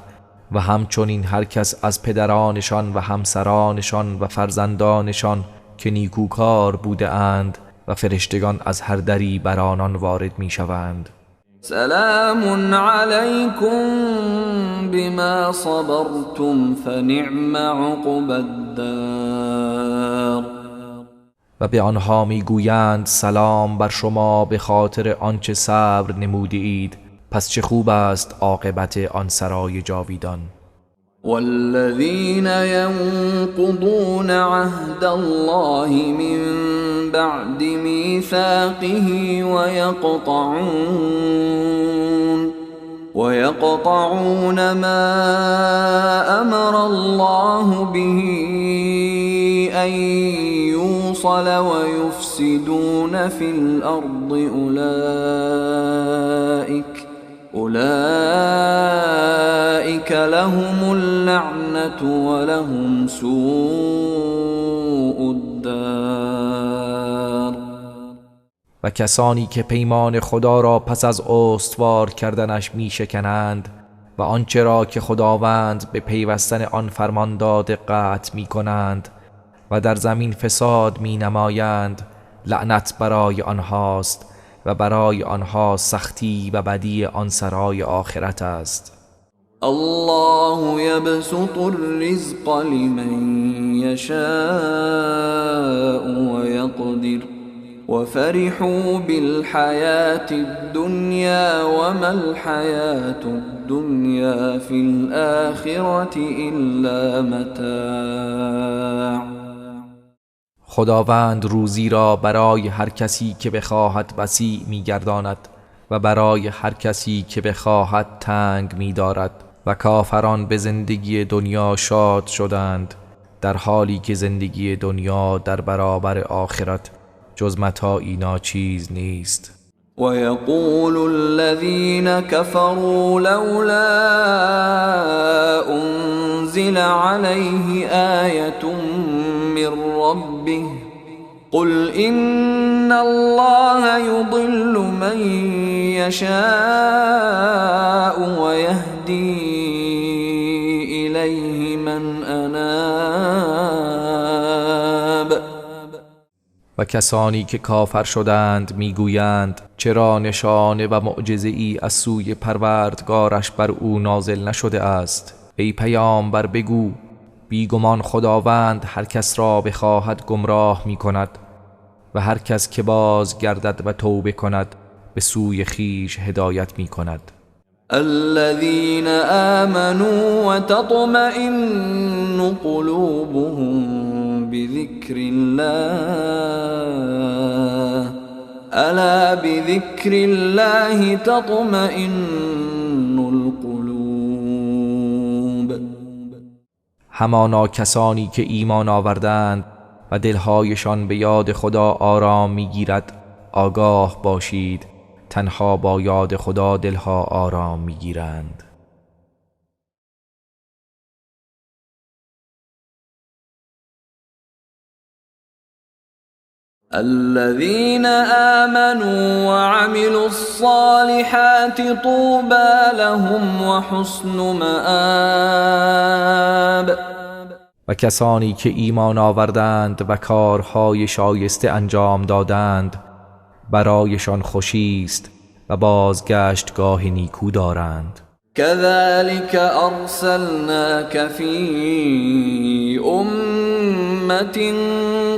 و همچنین هر کس از پدرانشان و همسرانشان و فرزندانشان که نیکوکار بوده اند و فرشتگان از هر دری بر آنان وارد می‌شوند. سلام علیکم بما صبرتم فنعم عقبی الدار. و به آنها میگویند سلام بر شما به خاطر آنچه صبر نموده اید، پس چه خوب است عاقبت آن سرای جاویدان. والذین ینقضون عهد الله من بعد میثاقه ويقطعون ما أمر الله به أن يوصل ويفسدون في الأرض أولئك لهم اللعنة ولهم سوء الدار. و کسانی که پیمان خدا را پس از استوار کردنش می شکنند و آنچه را که خداوند به پیوستن آن فرمان داده قطع می کنند و در زمین فساد می نمایند، لعنت برای آنهاست و برای آنها سختی و بدی آن سرای آخرت است. الله یبسط الرزق لمن یشاء ویقدر وفرحوا بالحياة الدنيا وما الحياة الدنيا في الآخرة إلا متاع. خداوند روزی را برای هر کسی که بخواهد وسیع می‌گرداند و برای هر کسی که بخواهد تنگ می‌دارد و کافران به زندگی دنیا شاد شدند، در حالی که زندگی دنیا در برابر آخرت جز متاعی ناچیز نیست. و یقول الذین كفروا لولا انزل علیه آیة من ربه قل إن الله يضل من يشاء ويهدي إليه من أناب. و کسانی که کافر شدند میگویند چرا نشانه و معجزه ای از سوی پروردگارش بر او نازل نشده است؟ ای پیامبر بگو بیگمان خداوند هر کس را بخواهد گمراه می کند و هر کس که باز گردد و توبه کند به سوی خیش هدایت می کند. الذين آمنوا وتطمئن قلوبهم بذكر الله ألا بذكر الله تطمئن القلوب. همانا کسانی که ایمان آوردند و دلهایشان به یاد خدا آرام میگیرد، آگاه باشید تنها با یاد خدا دلها آرام میگیرند. الذين آمنوا وعملوا الصالحات طوبى لهم وحسن مآب. و کسانی که ایمان آوردند و کارهای شایسته انجام دادند برایشان خوشی است و بازگشتگاه نیکو دارند. كذلك أرسلناك في أمة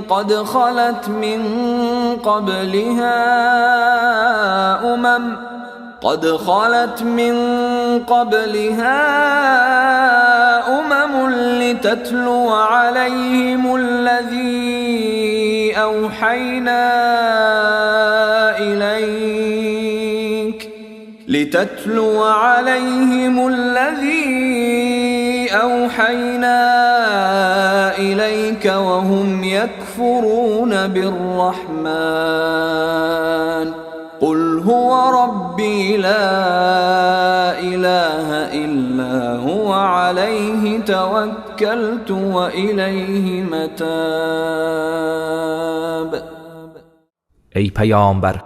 قد خلت من قبلها أمم لتتلو عليهم الذي أوحينا إليك لتتلو عليهم الذي أوحينا إليك وهم يكفرون بالرحمن قل هو ربي لا إله إلا هو عليه توكلت وإليه متاب. ای پیامبر،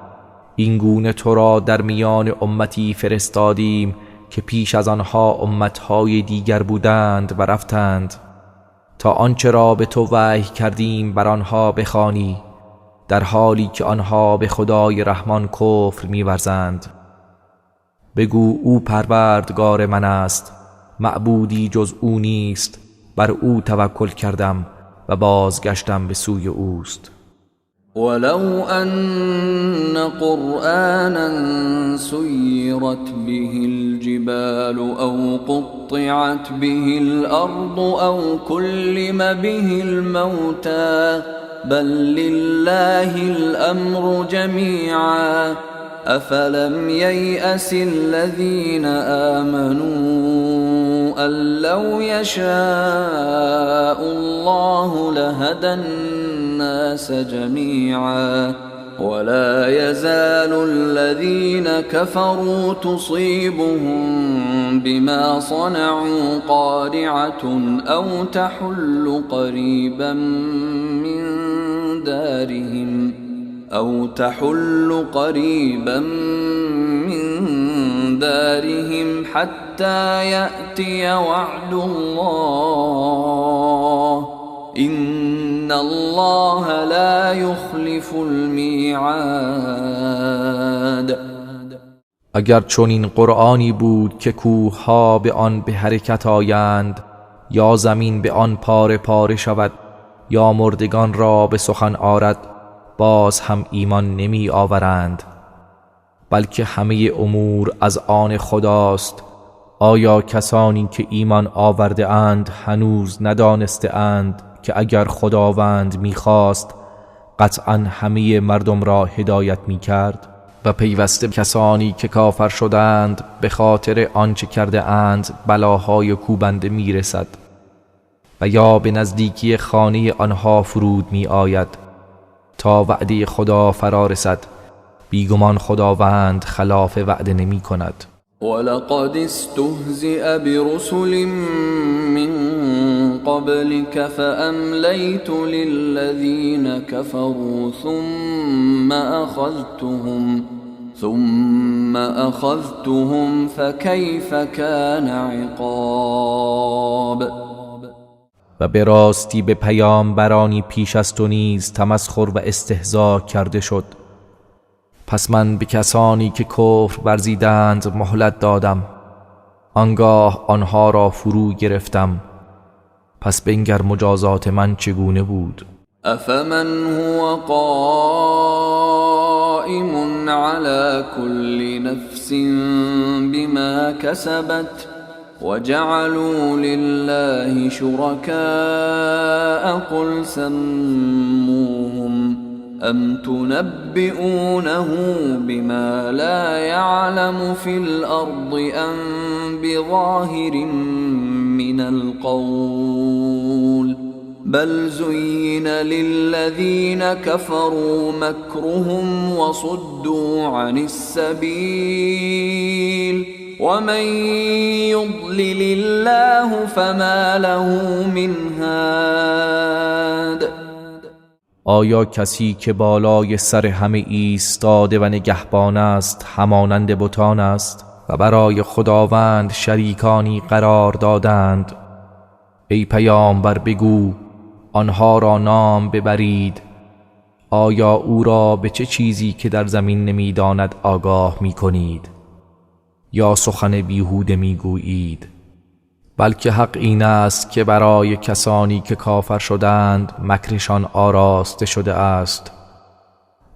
این گونه تو را در میان امتی فرستادیم که پیش از آنها امتهای دیگر بودند و رفتند تا آنچه را به تو وحی کردیم بر آنها بخوانی، در حالی که آنها به خدای رحمان کفر می‌ورزند. بگو او پروردگار من است، معبودی جز او نیست، بر او توکل کردم و بازگشتم به سوی اوست. ولو أن قرآنا سيرت به الجبال أو قطعت به الأرض أو كلم به الموتى بل لله الأمر جميعا أفلم ييأس الذين آمنوا أن لو يشاء الله لهدى الناس جميعا ولا يزال الذين كفروا تصيبهم بما صنعوا قارعة أو تحل قريبا من دارهم أو تحل قريبا من دارهم حتى يأتي وعد الله إن الله لا يخلف الميعاد. اگر چنین قرآنی بود که کوه‌ها به آن به حرکت آیند، یا زمین به آن پاره پاره شود، یا مردگان را به سخن آرد، باز هم ایمان نمی آورند، بلکه همه امور از آن خداست. آیا کسانی که ایمان آورده اند هنوز ندانسته اند که اگر خداوند میخواست قطعا همه مردم را هدایت میکرد؟ و پیوسته کسانی که کافر شدند به خاطر آنچه کرده اند بلاهای کوبنده میرسد و یا به نزدیکی خانه آنها فرود می آید تا وعده خدا فرا رسد. بیگمان خداوند خلاف وعده نمی کند. ولقد استهزئ برسل من قبلك فأمليت للذين كفروا ثم أخذتهم فكيف كان عقاب. و به راستی به پیامبرانی پیش از تو نیز تمسخر و استهزا کرده شد، پس من به کسانی که کفر ورزیدند مهلت دادم، آنگاه آنها را فرو گرفتم، پس بنگر مجازات من چگونه بود. افمن هو قائم على كل نفس بما كسبت وجعلوا لله شركاء قل سموهم أم تنبئونه بما لا يعلم في الأرض أم بظاهر من القول بل زين للذين كفروا مكرهم وصدوا عن السبيل ومن يضلل الله فما له من هاد. آیا کسی که بالای سر همه ایستاده و نگهبان است همانند بتان است و برای خداوند شریکانی قرار دادند؟ ای پیامبر بگو آنها را نام ببرید، آیا او را به چه چیزی که در زمین نمیداند آگاه میکنید یا سخن بیهوده میگویید؟ بلکه حق این است که برای کسانی که کافر شدند مکرشان آراسته شده است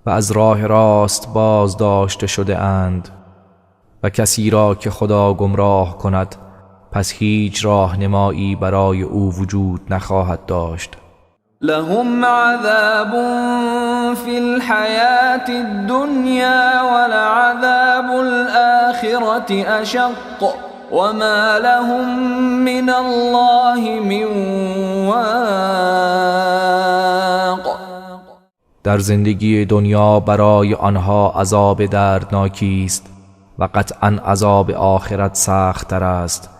و از راه راست باز داشته شده اند، و کسی را که خدا گمراه کند پس هیچ راهنمایی برای او وجود نخواهد داشت. لهم عذاب في الحياة الدنيا ولعذاب الآخرة أشق وما لهم من الله من واق. در زندگی دنیا برای آنها عذاب دردناکی است و قطعا عذاب آخرت سخت‌تر است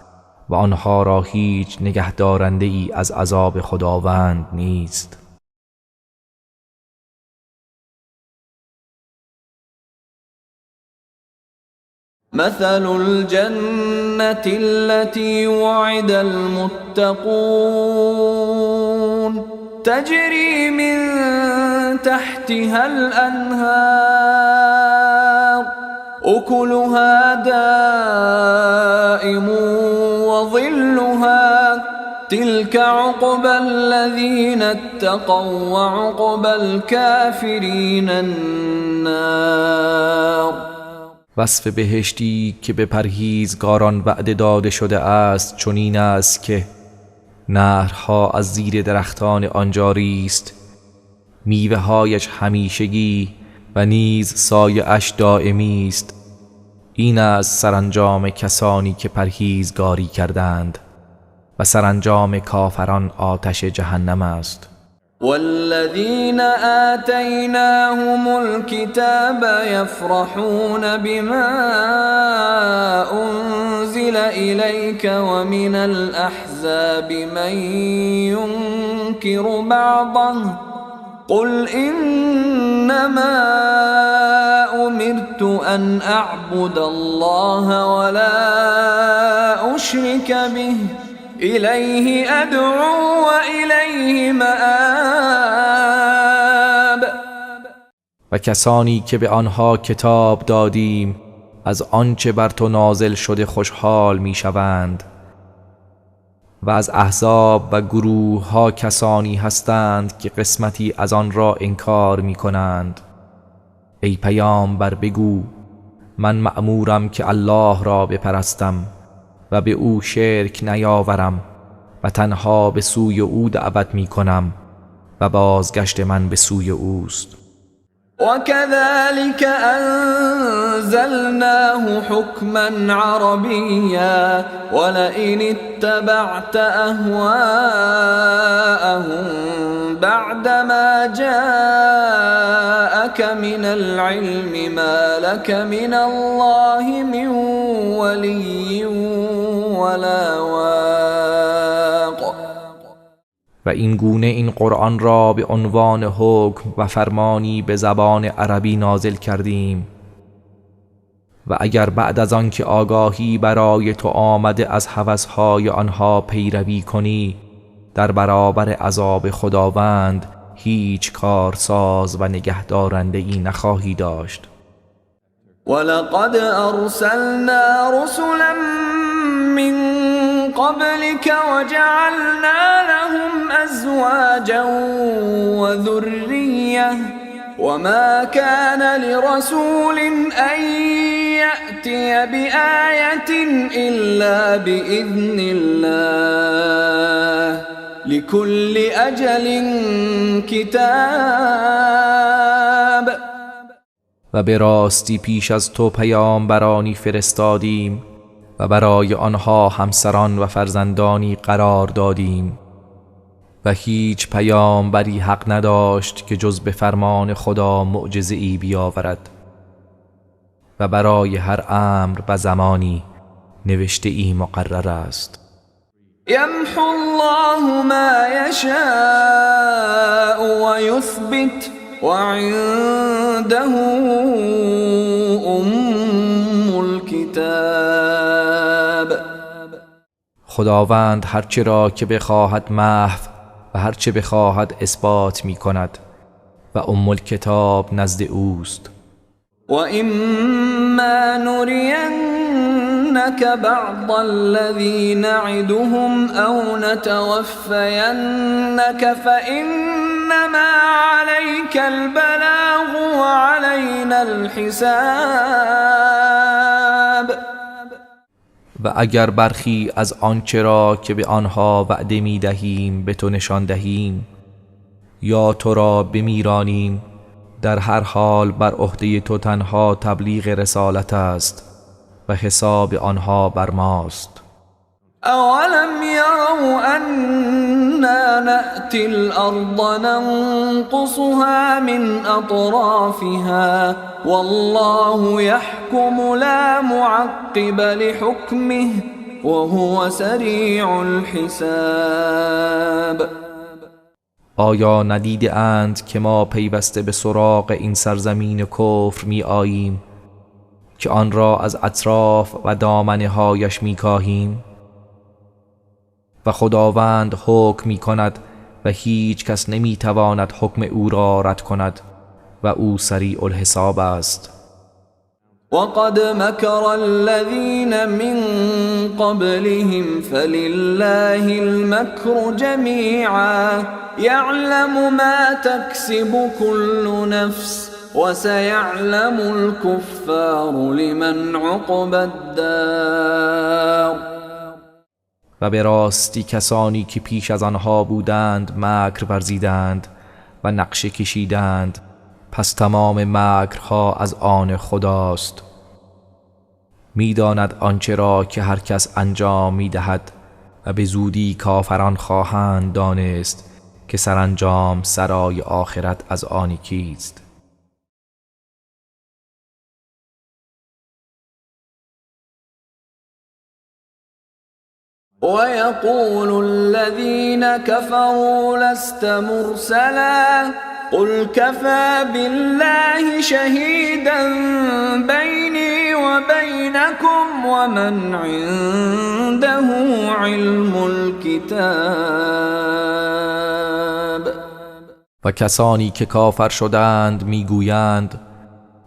و آنها را هیچ نگهدارنده ای از عذاب خداوند نیست. مثل الجنة التي وعد المتقون تجري من تحتها الأنهار أكلها دائم وظلها تلك عقبى الذين اتقوا وعقبى الكافرين النار. وصف بهشتی که به پرهیزگاران وعده داده شده است چنین است که نهرها از زیر درختان آن جاری است، میوه‌هایش همیشگی و نیز سایه‌اش دائمی است. این است سرانجام کسانی که پرهیزگاری کردند و سرانجام کافران آتش جهنم است. والذین آتیناهم الكتاب یفرحون بما انزل الیک ومن الاحزاب من ینکر بعضه قل انما امرت ان اعبد الله ولا اشرک به الیه ادعو و الیه مآب. و کسانی که به آنها کتاب دادیم از آنچه بر تو نازل شده خوشحال میشوند و از احزاب و گروه ها کسانی هستند که قسمتی از آن را انکار می کنند. ای پیامبر بگو من مأمورم که الله را بپرستم و به او شرک نیاورم و تنها به سوی او دعوت می کنم و بازگشت من به سوی اوست. وكذلك أنزلناه حكما عربيا ولئن اتبعت أهواءهم بعدما جاءك من العلم ما لك من الله من ولي ولا واق. و این گونه این قرآن را به عنوان حکم و فرمانی به زبان عربی نازل کردیم و اگر بعد از آن که آگاهی برای تو آمده از هوس‌های آنها پیروی کنی در برابر عذاب خداوند هیچ کارساز و نگهدارنده‌ای نخواهی داشت. ولقد ارسلنا رسلا من قبلك وجعلنا لهم ازواجا وذرية وما كان لرسول ان يأتي بآية الا بإذن الله لكل اجل كتاب. و به راستی پیش از تو پیامبرانی فرستادیم و برای آنها همسران و فرزندانی قرار دادیم و هیچ پیامبری حق نداشت که جز به فرمان خدا معجزه‌ای بیاورد و برای هر امر و زمانی نوشته‌ای مقرر است. یمحو الله ما یشاء و یثبت وعنده ام الكتاب. خداوند هرچه را که بخواهد محو و هرچه بخواهد اثبات می کند و ام الکتاب نزد اوست. و اما نرینک بعض الذی نعدهم او نتوفینک فإنما علیک البلاغ وعلینا الحساب. و اگر برخی از آنچه را که به آنها وعده می دهیم به تو نشان دهیم یا تو را بمیرانیم، در هر حال بر عهده تو تنها تبلیغ رسالت است و حساب آنها بر ماست. اولم یروا انا نأتی الارض ننقصها من اطرافها والله يحكم لا معقب لحكمه وهو سریع الحساب. آیا ندیده اند که ما پیوسته به سراغ این سرزمین کفر می آییم که آن را از اطراف و دامنه هایش می کاهیم؟ و خداوند حکم می کند و هیچ کس نمی تواند حکم او را رد کند و او سریع الحساب است. وقد مكر الذين من قبلهم فلله المكر جميعا يعلم ما تكسب كل نفس وسيعلم الكفار لمن عقبى الدار. و به راستی کسانی که پیش از آنها بودند مکر ورزیدند و نقشه کشیدند، پس تمام مکرها از آن خداست. میداند آنچه را که هر کس انجام میدهد و به زودی کافران خواهند دانست که سرانجام سرای آخرت از آن کیست. ويقول الذين كفروا لست مرسلا قل كفى بالله شهيدا بيني وبينكم ومن عنده علم الكتاب. و کسانی که کافر شدند میگویند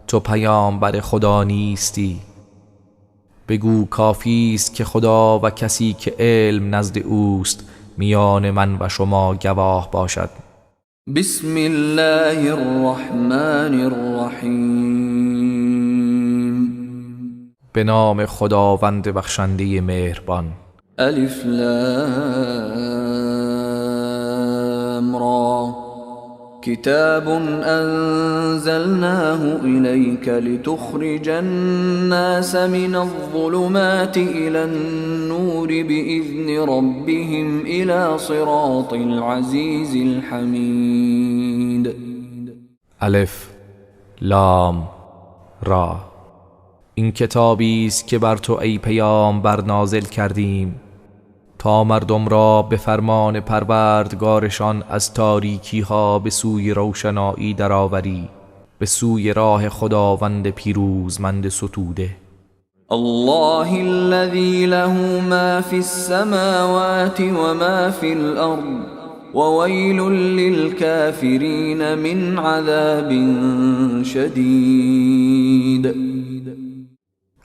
تو پیامبر خدا نیستی. بگو کافی است که خدا و کسی که علم نزد اوست میان من و شما گواه باشد. بسم الله الرحمن الرحیم. به نام خداوند بخشنده مهربان. الف لام را. کتاب انزلناه الیک لتخرج الناس من الظلمات الى النور باذن ربهم الى صراط العزیز الحمید. الف لام را. این کتابی است که بر تو ای پیامبر نازل کردیم تا مردم را به فرمان پروردگارشان از تاریکی ها به سوی روشنایی درآوری، به سوی راه خداوند پیروزمند ستوده. الله الذی له ما فی السماوات و ما فی الارض وویل للکافرین من عذاب شدید.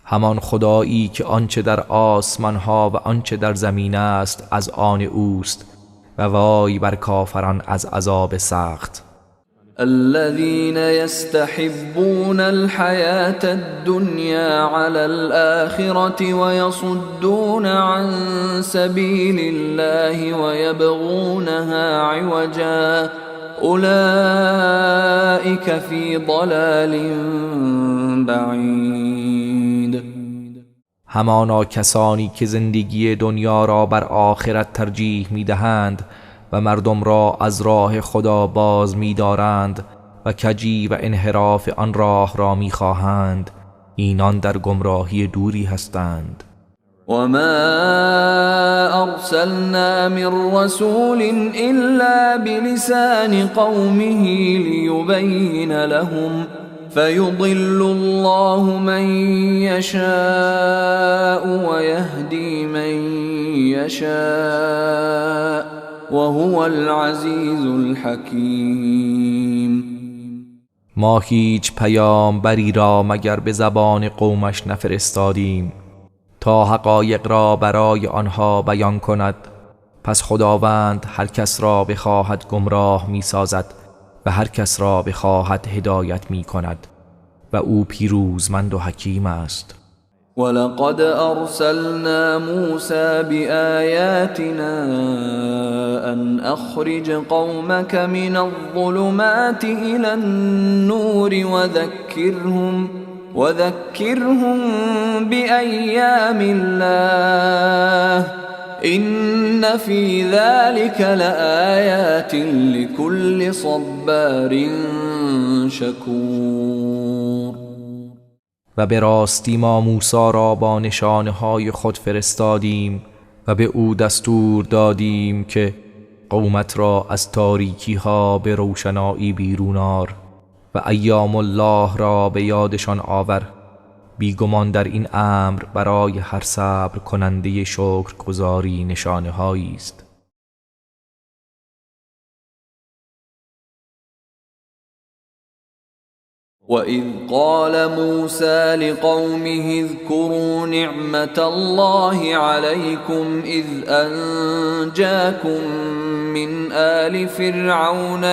همان خدایی که آنچه در آسمان ها و آنچه در زمین است از آن اوست و وای بر کافران از عذاب سخت. الذين يستحبون الحياة الدنيا على الآخرة ويصدون عن سبيل الله ويبغونها عوجا أولئك في ضلال بعید. همانا کسانی که زندگی دنیا را بر آخرت ترجیح می‌دهند و مردم را از راه خدا باز می‌دارند و کجی و انحراف آن راه را می‌خواهند، اینان در گمراهی دوری هستند. و ما ارسلنا من رسول الا بلسان قومه لیبین لهم فیضل الله من یشاء ویهدی من یشاء وهو العزیز الحکیم. ما هیچ پیامبری را مگر به زبان قومش نفرستادیم تا حقایق را برای آنها بیان کند. پس خداوند هر کس را بخواهد گمراه می سازد و هر کس را بخواهد هدایت می کند و او پیروزمند و حکیم است. ولقد أرسلنا موسى بآياتنا أن أخرج قومك من الظلمات إلى النور وذكرهم بأيام الله إن في ذلك لآيات لكل صبار شكور. و به راستی ما موسی را با نشانه‌های خود فرستادیم و به او دستور دادیم که قومت را از تاریکی ها به روشنایی بیرون آر و ایام الله را به یادشان آور. بیگمان در این امر برای هر صبر کننده شکرگزاری نشانه هایی است. وَإِذْ قَالَ مُوسَى لِقَوْمِهِ اذْكُرُوا نِعْمَةَ اللَّهِ عَلَيْكُمْ إِذْ أَنْجَاكُمْ مِنْ آلِ فِرْعَوْنَ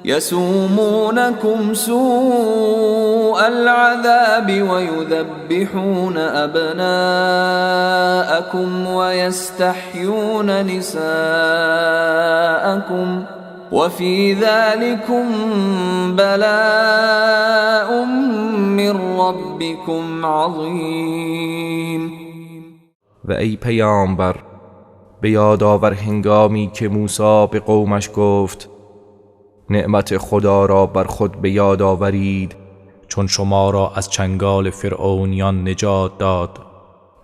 يَسُومُونَكُمْ سُوءَ الْعَذَابِ وَيُذَبِّحُونَ أَبْنَاءَكُمْ وَيَسْتَحْيُونَ نِسَاءَكُمْ وَفِي ذَلِكُمْ بَلَاءٌ مِّن رَّبِّكُمْ عَظِيمٌ. و ای پیامبر به یاد آور هنگامی که موسی به قومش گفت نعمت خدا را بر خود به یاد آورید چون شما را از چنگال فرعونیان نجات داد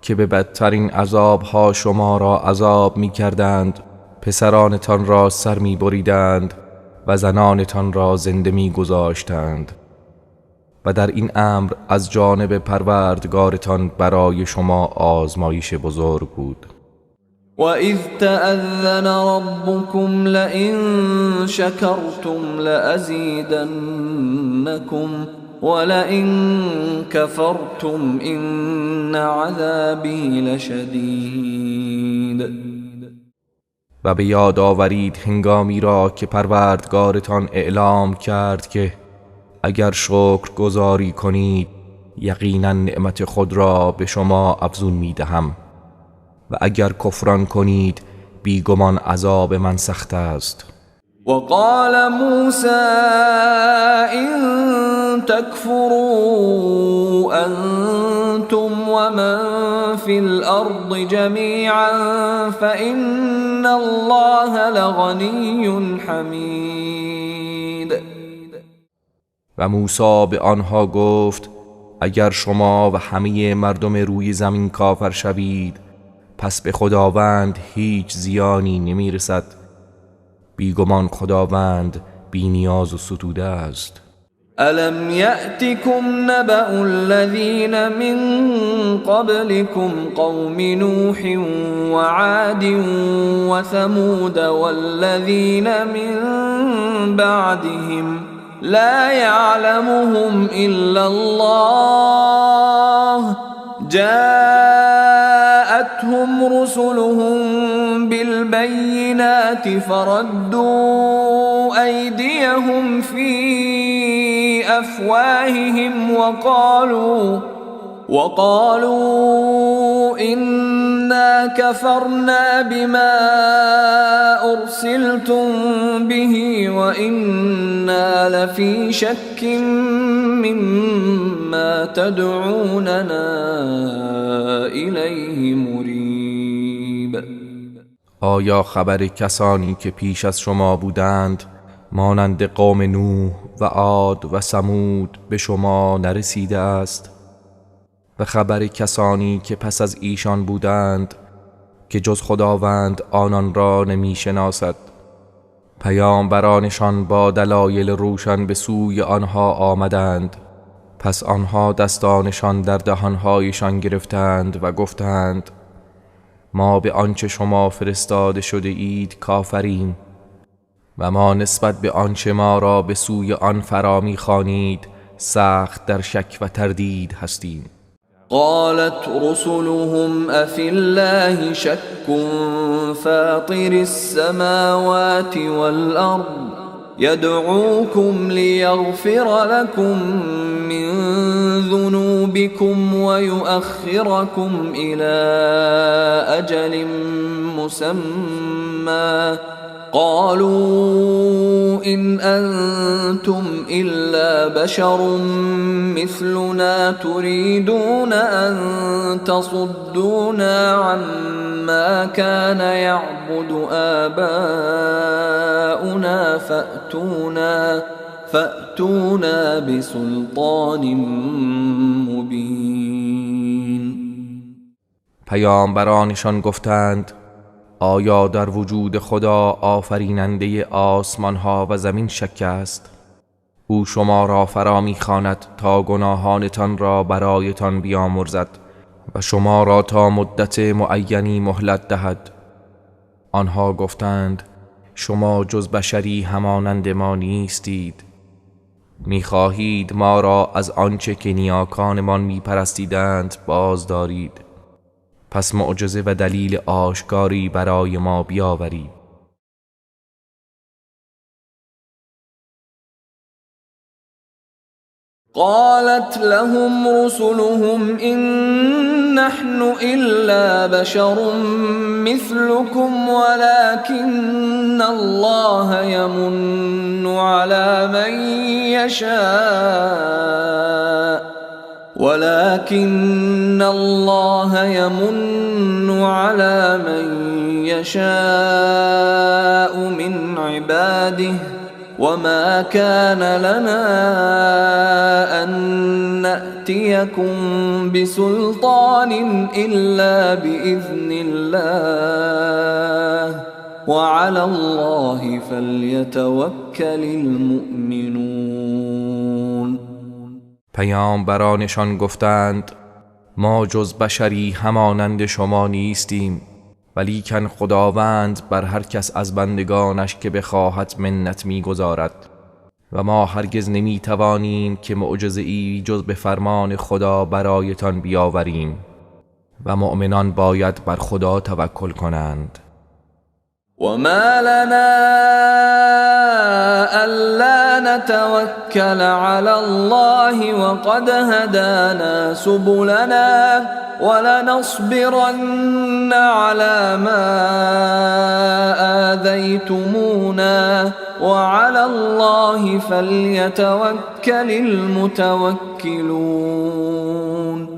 که به بدترین عذابها شما را عذاب می کردند، پسرانتان را سر می بریدند و زنانتان را زنده می گذاشتند و در این امر از جانب پروردگارتان برای شما آزمایش بزرگ بود. وَإِذْ تَأَذَّنَ رَبُّكُمْ لَئِن شَكَرْتُمْ لَأَزِيدَنَّكُمْ وَلَئِن كَفَرْتُمْ إِنَّ عَذَابِي لَشَدِيدٌ. و به یاد آورید هنگامی را که پروردگارتان اعلام کرد که اگر شکر گزاری کنید یقینا نعمت خود را به شما افزون می دهم و اگر کفران کنید بیگمان عذاب من سخت است. وقال موسى إن تكفروا أنتم ومن في الأرض جميعا فإن الله لغني حمید. و موسی به آنها گفت اگر شما و همه مردم روی زمین کافر شوید پس به خداوند هیچ زیانی نمی رسد، بیگمان خداوند بی نیاز و ستوده است. الم یأتکم نبأ الذین من قبلکم قوم نوح وعاد وثمود والذین من بعدهم لا يعلمهم إلا الله جاءتهم رسلهم بالبينات فردوا أيديهم في أفواههم وقالوا إنا كفرنا بما أرسلتم به وإنا لفي شك مما تدعوننا إليه مريب. آیا خبر کسانی که پیش از شما بودند مانند قوم نوح و عاد و ثمود به شما نرسیده است؟ و خبر کسانی که پس از ایشان بودند که جز خداوند آنان را نمی شناسد، پیامبرانشان با دلایل روشن به سوی آنها آمدند، پس آنها دستانشان در دهانهایشان گرفتند و گفتند ما به آنچه شما فرستاده شده اید کافریم و ما نسبت به آنچه ما را به سوی آن فرا می خوانید سخت در شک و تردید هستیم. قالت رسلهم أفي الله شك فاطر السماوات والأرض يدعوكم ليغفر لكم من ذنوبكم ويؤخركم إلى أجل مسمى قالوا إن أنتم إلا بشر مثلنا تريدون أن تصدونا عما كان يعبد آباؤنا فأتونا بسلطان مبین. پیامبرانشان گفتند آیا در وجود خدا آفریننده آسمان ها و زمین شک است؟ او شما را فرا می‌خواند تا گناهانتان را برایتان بیامرزد و شما را تا مدت معینی مهلت دهد. آنها گفتند شما جز بشری همانند ما نیستید، می‌خواهید ما را از آنچه که نیاکانمان می‌پرستیدند باز دارید، پس معجزه و دلیل آشکاری برای ما بیاورید. قالت لهم رسلهم إن نحن إلا بشر مثلكم ولكن الله يمن على من يشاء ولكن الله يمن على من يشاء من عباده وما كان لنا أن نأتيكم بسلطان إلا بإذن الله وعلى الله فليتوكل المؤمنون. پیامبرانشان گفتند ما جز بشری همانند شما نیستیم، ولیکن خداوند بر هر کس از بندگانش که بخواهد منت می‌گذارد و ما هرگز نمی‌توانیم که معجزه‌ای جز به فرمان خدا برایتان بیاوریم و مؤمنان باید بر خدا توکل کنند. وما لنا ألا نتوكل على الله وقد هدانا سبلنا ولنصبرن على ما آذيتمونا وعلى الله فليتوكل المتوكلون.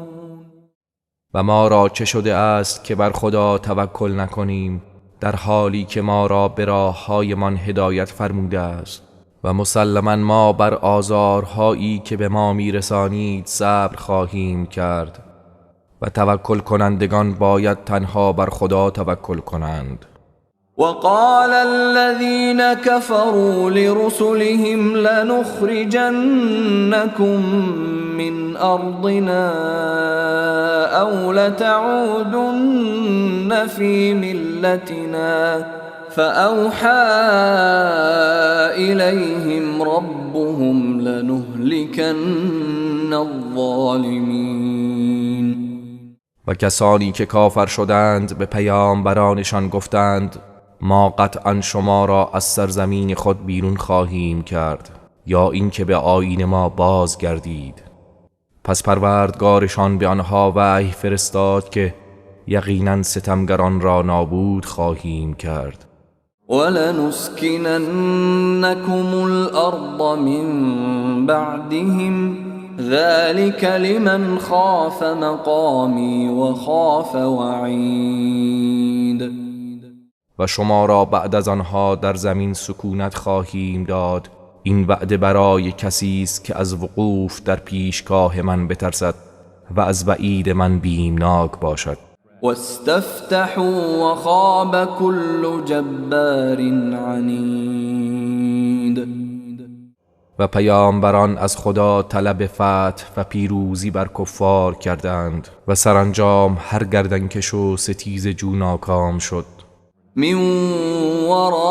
و ما را چه شده است که بر خدا توکل نکنیم در حالی که ما را به راه‌هایمان هدایت فرموده است و مسلماً ما بر آزارهایی که به ما میرسانید صبر خواهیم کرد و توکل کنندگان باید تنها بر خدا توکل کنند. وقال الذين كفروا لرسلهم لنخرجنكم من أرضنا أو لتعودن في ملتنا فأوحى إليهم ربهم لنهلكن الظالمين. و کسانی که کافر شدند به پیامبرانشان گفتند ما قطعا شما را از سرزمین خود بیرون خواهیم کرد یا اینکه به آیین ما بازگردید. پس پروردگارشان به آنها وحی فرستاد که یقینا ستمگران را نابود خواهیم کرد. ولنسکننکم الارض من بعدهم ذلك لمن خاف مقامی وخاف وعید. و شما را بعد از آنها در زمین سکونت خواهیم داد. این وعده برای کسی است که از وقوف در پیشگاه من بترسد و از وعید من بیمناک باشد. واستفتحوا وخاب كل جبار عنید. و پیامبران از خدا طلب فتح و پیروزی بر کفار کردند و سرانجام هر گردنکش و ستیز جو ناکام شد. من ورائه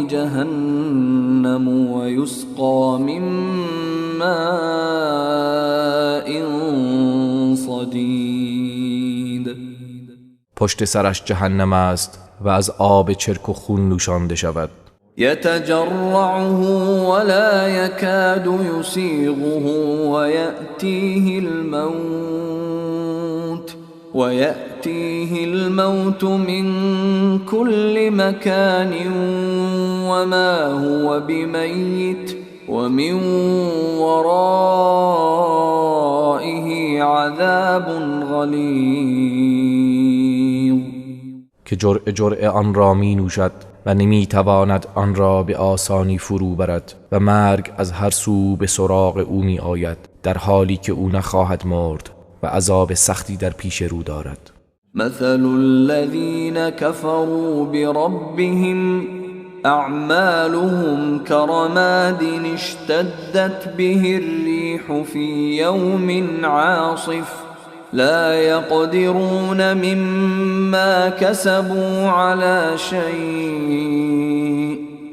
جهنم ويسقى من ماء صدید. پشت سرش جهنم است و از آب چرک و خون نوشانده شود. يتجرعه ولا يكاد يسيغه ويأتيه الموت من كل مكان وما هو بميت ومن ورائه عذاب غلیظ. که جرعه جرعه آن را می نوشد و نمی تواند آن را به آسانی فرو برد و مرگ از هر سو به سراغ او می آید در حالی که او نخواهد مرد و عذاب سختی در پیش رو دارد. مثل الذين كفروا بربهم أعمالهم كرماد اشتدت به الريح في يوم عاصف لا يقدرون مما كسبوا على شيء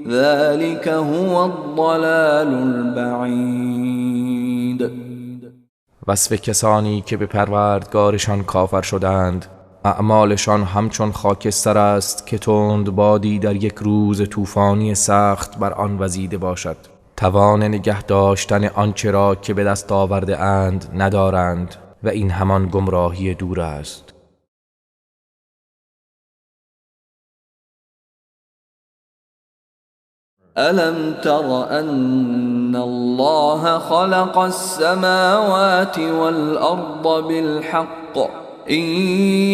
ذلك هو الضلال البعید. وصف کسانی که به پروردگارشان کافر شدند، اعمالشان همچون خاکستر است که تند بادی در یک روز طوفانی سخت بر آن وزیده باشد. توان نگه داشتن آنچه را که به دست آورده اند ندارند و این همان گمراهی دور است. ألم تر أن الله خلق السماوات والأرض بالحق إن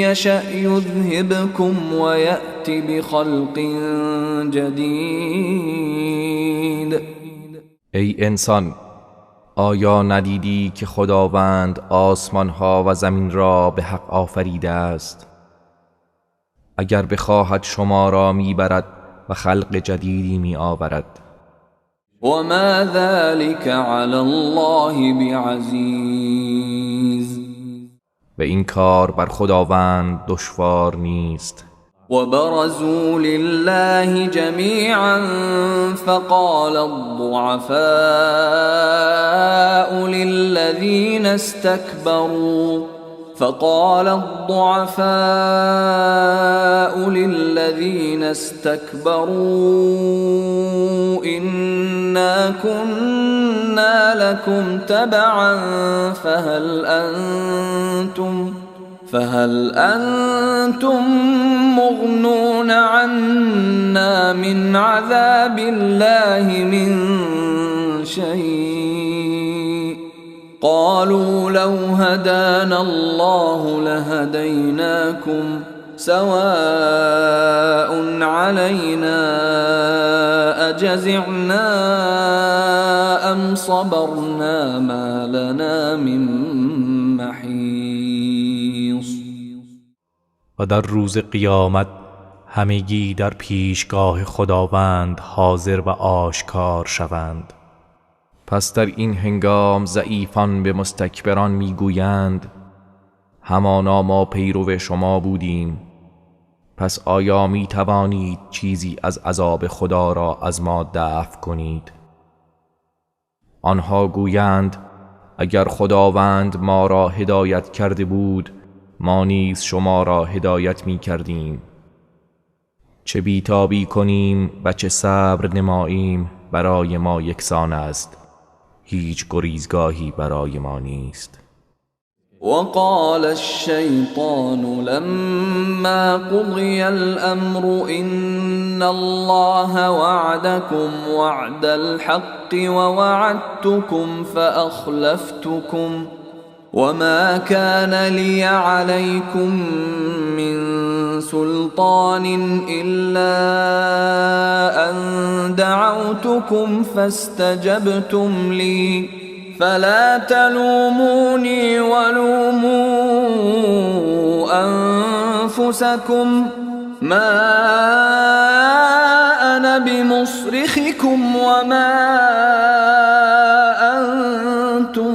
يشأ يذهبكم ويأت بخلق جدید. ای انسان، آیا ندیدی که خداوند آسمانها و زمین را به حق آفریده است؟ اگر بخواهد شما را میبرد و خلق جدیدی می آورد. و ما ذلك علی الله بعزیز. و این کار بر خداوند دشوار نیست. و برزوا لله جمیعا فقال الضعفاء للذين استكبروا إنا كنا لكم تبعا فهل أنتم مغنون عنا من عذاب الله من شيء قالوا لو هدانا الله لهديناكم سواء علينا أجزعنا أم صبرنا ما لنا من محیص. و در روز قیامت همگی در پیشگاه خداوند حاضر و آشکار شوند. پس در این هنگام ضعیفان به مستکبران میگویند همانا ما پیرو شما بودیم، پس آیا می توانید چیزی از عذاب خدا را از ما دفع کنید؟ آنها گویند اگر خداوند ما را هدایت کرده بود ما نیز شما را هدایت می کردیم. چه بیتابی کنیم و چه صبر نماییم برای ما یکسان است، هیچ گریزگاهی برای ما نیست. وقال الشیطان لما قضی الامر ان الله وعدكم وعد الحق ووعدتكم فأخلفتكم وما كان لي عليكم من سلطان إلا أن دعوتكم فاستجبتم لي فلا تلوموني ولوموا أنفسكم ما أنا بمصرخكم وما أنتم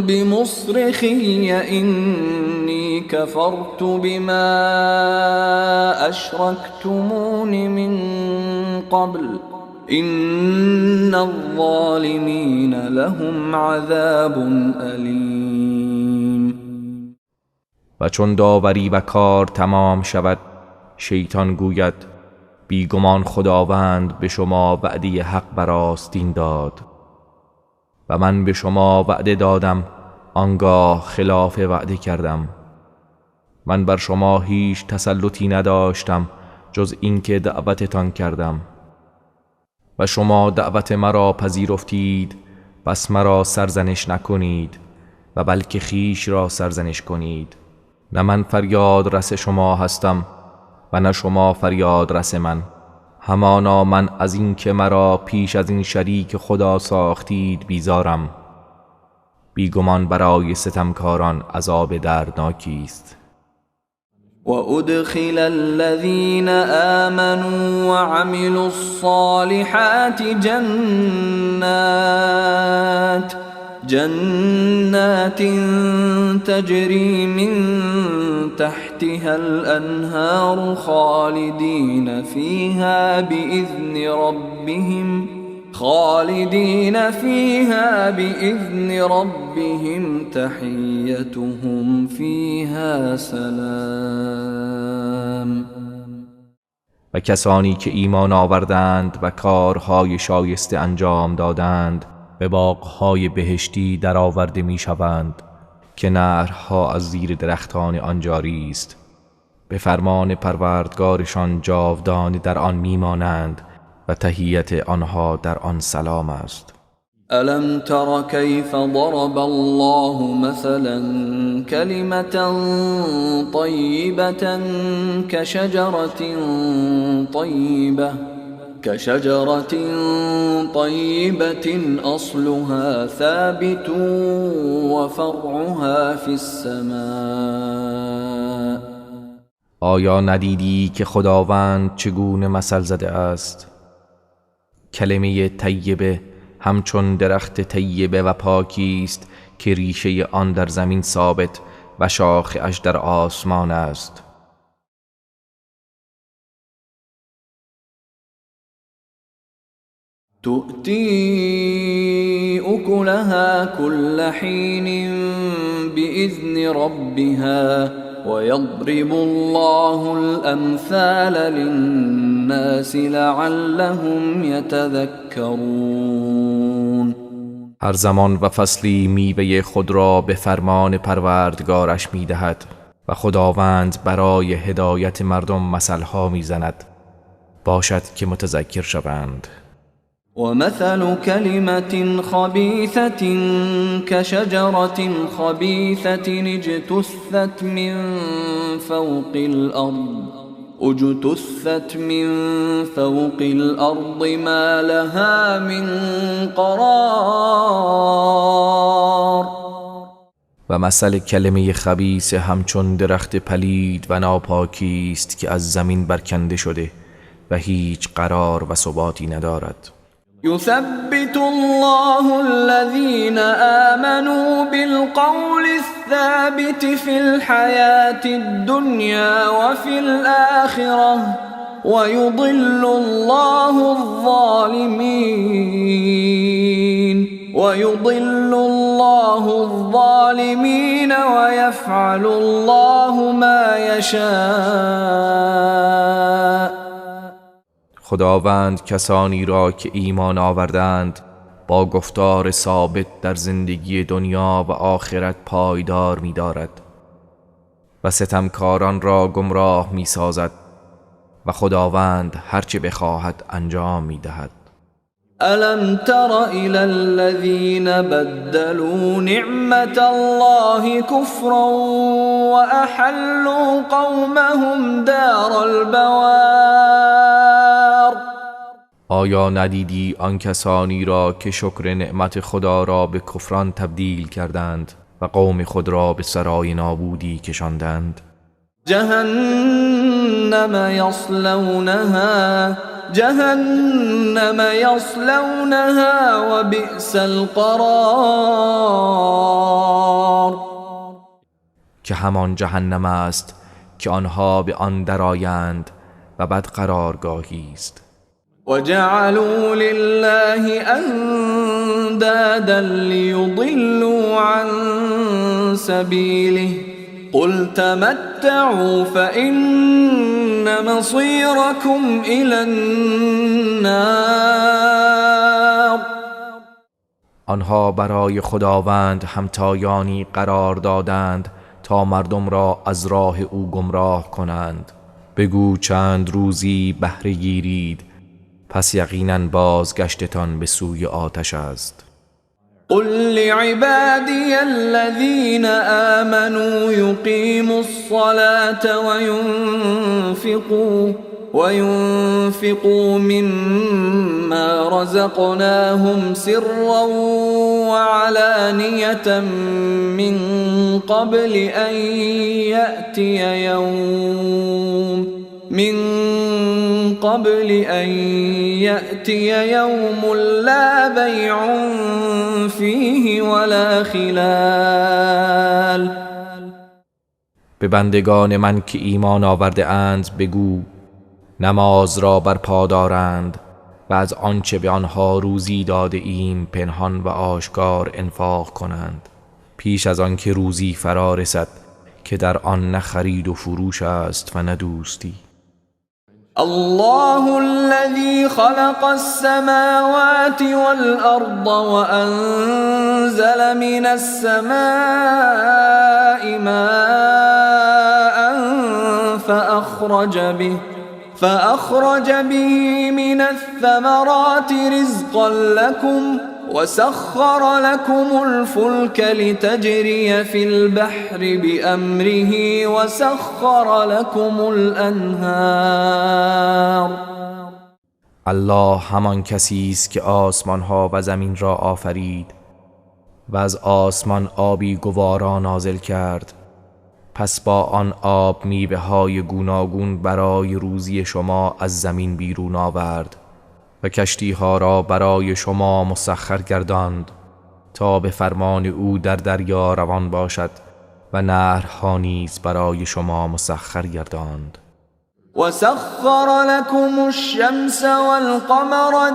بمصرخي إني كفرت بما أشركتمون من قبل إن الظالمين لهم عذاب أليم. و چون داوری و کار تمام شود شیطان گوید بیگمان خداوند به شما وعده حق و راستین داد و من به شما وعده دادم، آنگاه خلاف وعده کردم. من بر شما هیچ تسلطی نداشتم جز اینکه دعوتتان کردم و شما دعوت مرا پذیرفتید، پس مرا سرزنش نکنید و بلکه خیش را سرزنش کنید. نه من فریاد رس شما هستم و نه شما فریاد رس من. همانا من از این که مرا پیش از این شریک خدا ساختید بیزارم. بیگمان برای ستمکاران عذاب دردناکی است. وأدخل الذين آمنوا وعملوا الصالحات جنات تجري من تحتها الأنهار خالدين فيها بإذن ربهم تحيتهم فيها سلام. و کسانی که ایمان آوردند و کارهای شایسته انجام دادند به باغهای بهشتی درآورده میشوند که نهرها از زیر درختان آن جاری است. به فرمان پروردگارشان جاودانه در آن میمانند و تحیت آنها در آن سلام است. ألم تر كيف ضرب الله مثلا كلمة طيبة كشجرة طيبة أصلها ثابت وفرعها في السماء. آیا ندیدی که خداوند چگونه مثل زده است؟ کلمه طیبه همچون درخت طیبه و پاکی است که ریشه آن در زمین ثابت و شاخه اش در آسمان است. تؤتي أكلها كل حين بإذن ربها ويضرب الله الأمثال للناس لعلهم يتذكرون. هر زمان و فصلی میوه خود را به فرمان پروردگارش میدهد و خداوند برای هدایت مردم مثلها میزند، باشد که متذکر شوند. ومثل كلمة خبيثة كشجرة خبيثة اجتثت من فوق الأرض ما لها من قرار. و مثل کلمه خبیث همچون درخت پلید و ناپاکی است که از زمین برکنده شده و هیچ قرار و ثباتی ندارد. يثبت الله الذين آمنوا بالقول الثابت في الحياة الدنيا وفي الآخرة ويضل الله الظالمين ويفعل الله ما يشاء. خداوند کسانی را که ایمان آوردند با گفتار ثابت در زندگی دنیا و آخرت پایدار می‌دارد و ستمکاران را گمراه می‌سازد و خداوند هرچه بخواهد انجام می‌دهد. ألم تر إلى الذين بدلوا نعمة الله كفرا وأحلوا قومهم دار البوار. آیا ندیدی آن کسانی را که شکر نعمت خدا را به کفران تبدیل کردند و قوم خود را به سرای نابودی کشاندند؟ جهنم یصلونها و بئس القرار. که همان جهنم است که آنها به آن درآیند و بد قرارگاهی است. وجعلوا لله اندادا لیضلوا عن سبیله قل تمتعوا فإن مصيركم إلى النار. آنها برای خداوند همتایانی قرار دادند تا مردم را از راه او گمراه کنند. بگو چند روزی بهره گیرید، پس یقینا بازگشتتان به سوی آتش است. قل لعبادی الذین آمنوا یقیموا الصلاة وينفقوا مما رزقناهم سرا وعلانية من قبل أن يأتي يوم لا بيع فيه ولا خلال. به بندگان من که ایمان آورده اند بگو نماز را برپا دارند و از آنچه به آنها روزی داده ایم پنهان و آشکار انفاق کنند، پیش از آنکه روزی فرا رسد که در آن نه خرید و فروش است و نه دوستی. الله الذي خلق السماوات والأرض وأنزل من السماء ماء فأخرج به من الثمرات رزقا لكم وسخر لكم الفلك لتجري في البحر بأمره وسخر لكم الأنهار. الله همان کسی است که آسمان ها و زمین را آفرید و از آسمان آبی گوارا نازل کرد، پس با آن آب میوه های گوناگون برای روزی شما از زمین بیرون آورد و کشتی ها را برای شما مسخر گرداند تا به فرمان او در دریا روان باشد و نهرها نیز برای شما مسخر گرداند. وسخر لكم الشمس والقمر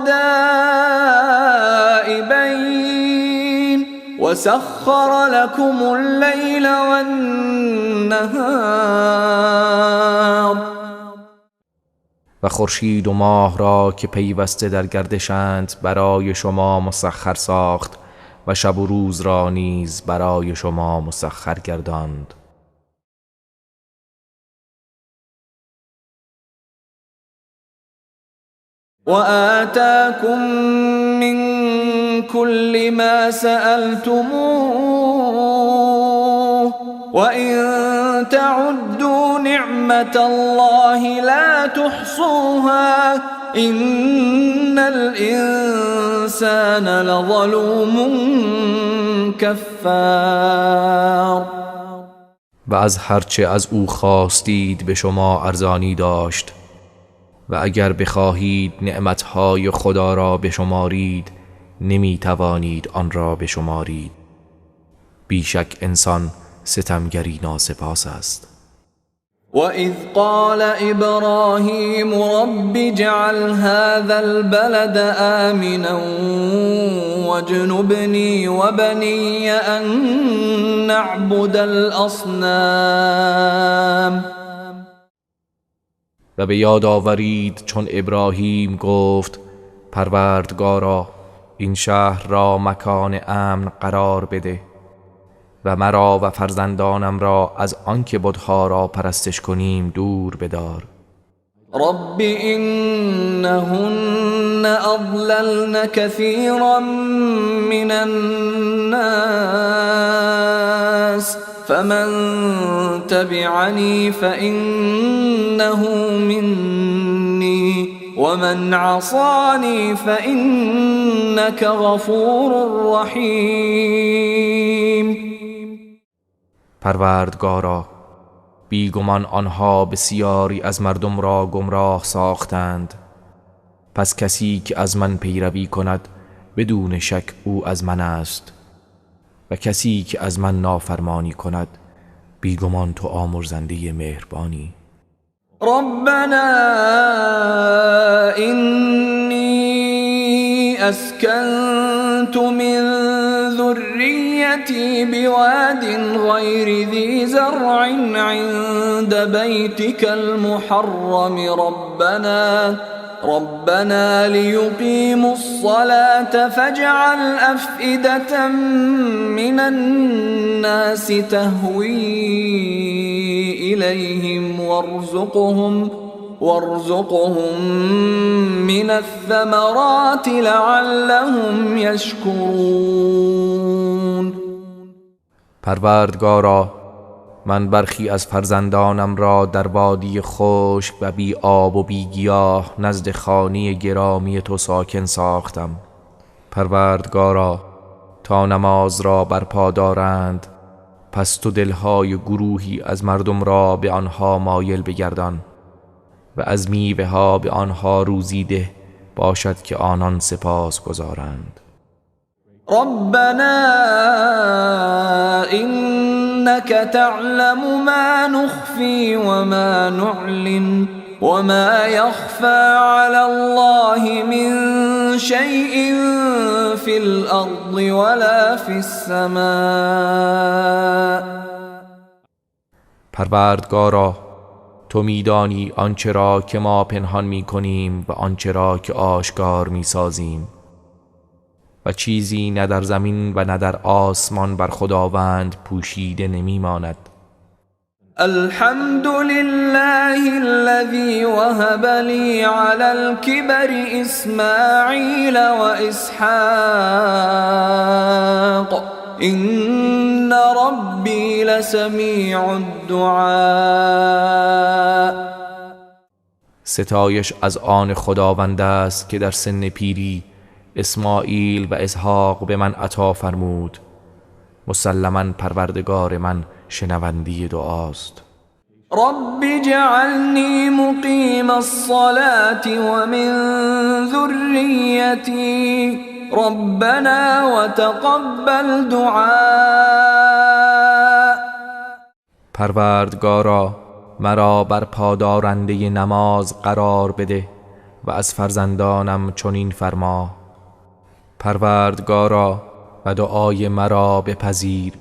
دائبين وسخر لكم الليل والنهار. و خورشید و ماه را که پیوسته در گردشند برای شما مسخر ساخت و شب و روز را نیز برای شما مسخر گرداند. وآتاكم من كل ما سألتموه وإن تعدوا نعمة الله لا تحصوها إن الإنسان لظلوم كفار. و از هرچه از او خواستید به شما ارزانی داشت و اگر بخواهید نعمتهای خدا را بشمارید نمی توانید آن را بشمارید. بیشک انسان ستمگری ناسپاس است. وَإِذْ قَالَ إِبْرَاهِيمُ رَبِّ اجْعَلْ هَذَا الْبَلَدَ آمِنًا وَاجْنُبْنِي وَبَنِيَّ أَنْ نَعْبُدَ الْأَصْنَامَ. و به یاد آورید چون ابراهیم گفت پروردگارا این شهر را مکان امن قرار بده و مرا و فرزندانم را از آنکه بتها را پرستش کنیم دور بدار. رب انهن اضللن كثيرا من الناس فمن تبعني فإنه مني ومن عصاني فإنك غفور رحیم. پروردگارا بیگمان آنها بسیاری از مردم را گمراه ساختند، پس کسی که از من پیروی کند بدون شک او از من است و کسی که از من نافرمانی کند بیگمان تو آمرزنده مهربانی. ربنا إني أسكنت من ذريتي ذريتي بواد غير ذي زرع عند بيتك المحرم ربنا ليقيموا الصلاة فاجعل أفئدة من الناس تهوي إليهم وارزقهم من الثمرات لعلهم يشكرون. پروردگارا، من برخی از فرزندانم را در وادی خشک و بی آب و بی گیاه نزد خانه گرامی تو ساکن ساختم. پروردگارا، تا نماز را برپا دارند، پس تو دلهای گروهی از مردم را به آنها مایل بگردان و از میوه ها به آنها روزی ده، باشد که آنان سپاس گزارند. ربنا إنك تعلم ما نخفي وما نعلن وما يخفى على الله من شيء في الأرض ولا في السماء. پروردگارا، تو میدانی آنچه را که ما پنهان میکنیم و آنچه را که آشکار میسازیم و چیزی نه در زمین و نه در آسمان بر خداوند پوشیده نمیماند. الحمد لله الذي وهب لي على الكبر إسماعيل وإسحاق إن ربي لسميع الدعاء. ستایش از آن خداوند است که در سن پیری اسماعیل و اسحاق به من عطا فرمود. مسلما پروردگار من شنونده دعاست. رب اجعلنی مقیم الصلاة ومن ذریتی ربنا وتقبل دعاء. پروردگارا، مرا بر پادارنده نماز قرار بده و از فرزندانم چنین فرما. پروردگارا، و دعای مرا بپذیر.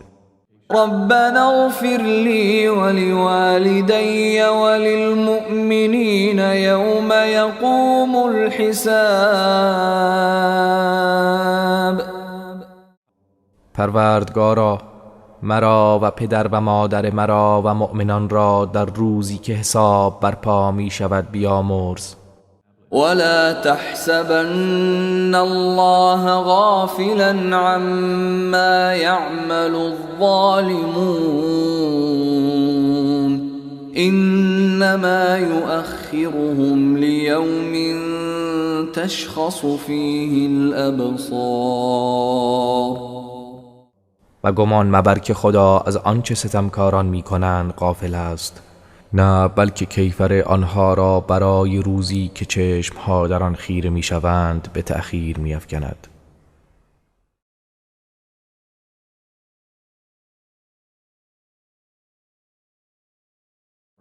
ربنا اغفر لی ولوالدی وللمؤمنین یوم یقوم الحساب. پروردگارا، مرا و پدر و مادر مرا و مؤمنان را در روزی که حساب برپا می شود بیامرز. ولا تحسبن الله غافلا عما يعمل الظالمون انما يؤخرهم ليوم تشخص فيه الابصار. و گمان مبر که خدا از آنچه ستمکاران میکنند غافل است. نه، بلکه کیفر آنها را برای روزی که چشمها در آن خیره میشوند به تأخیر میافکند.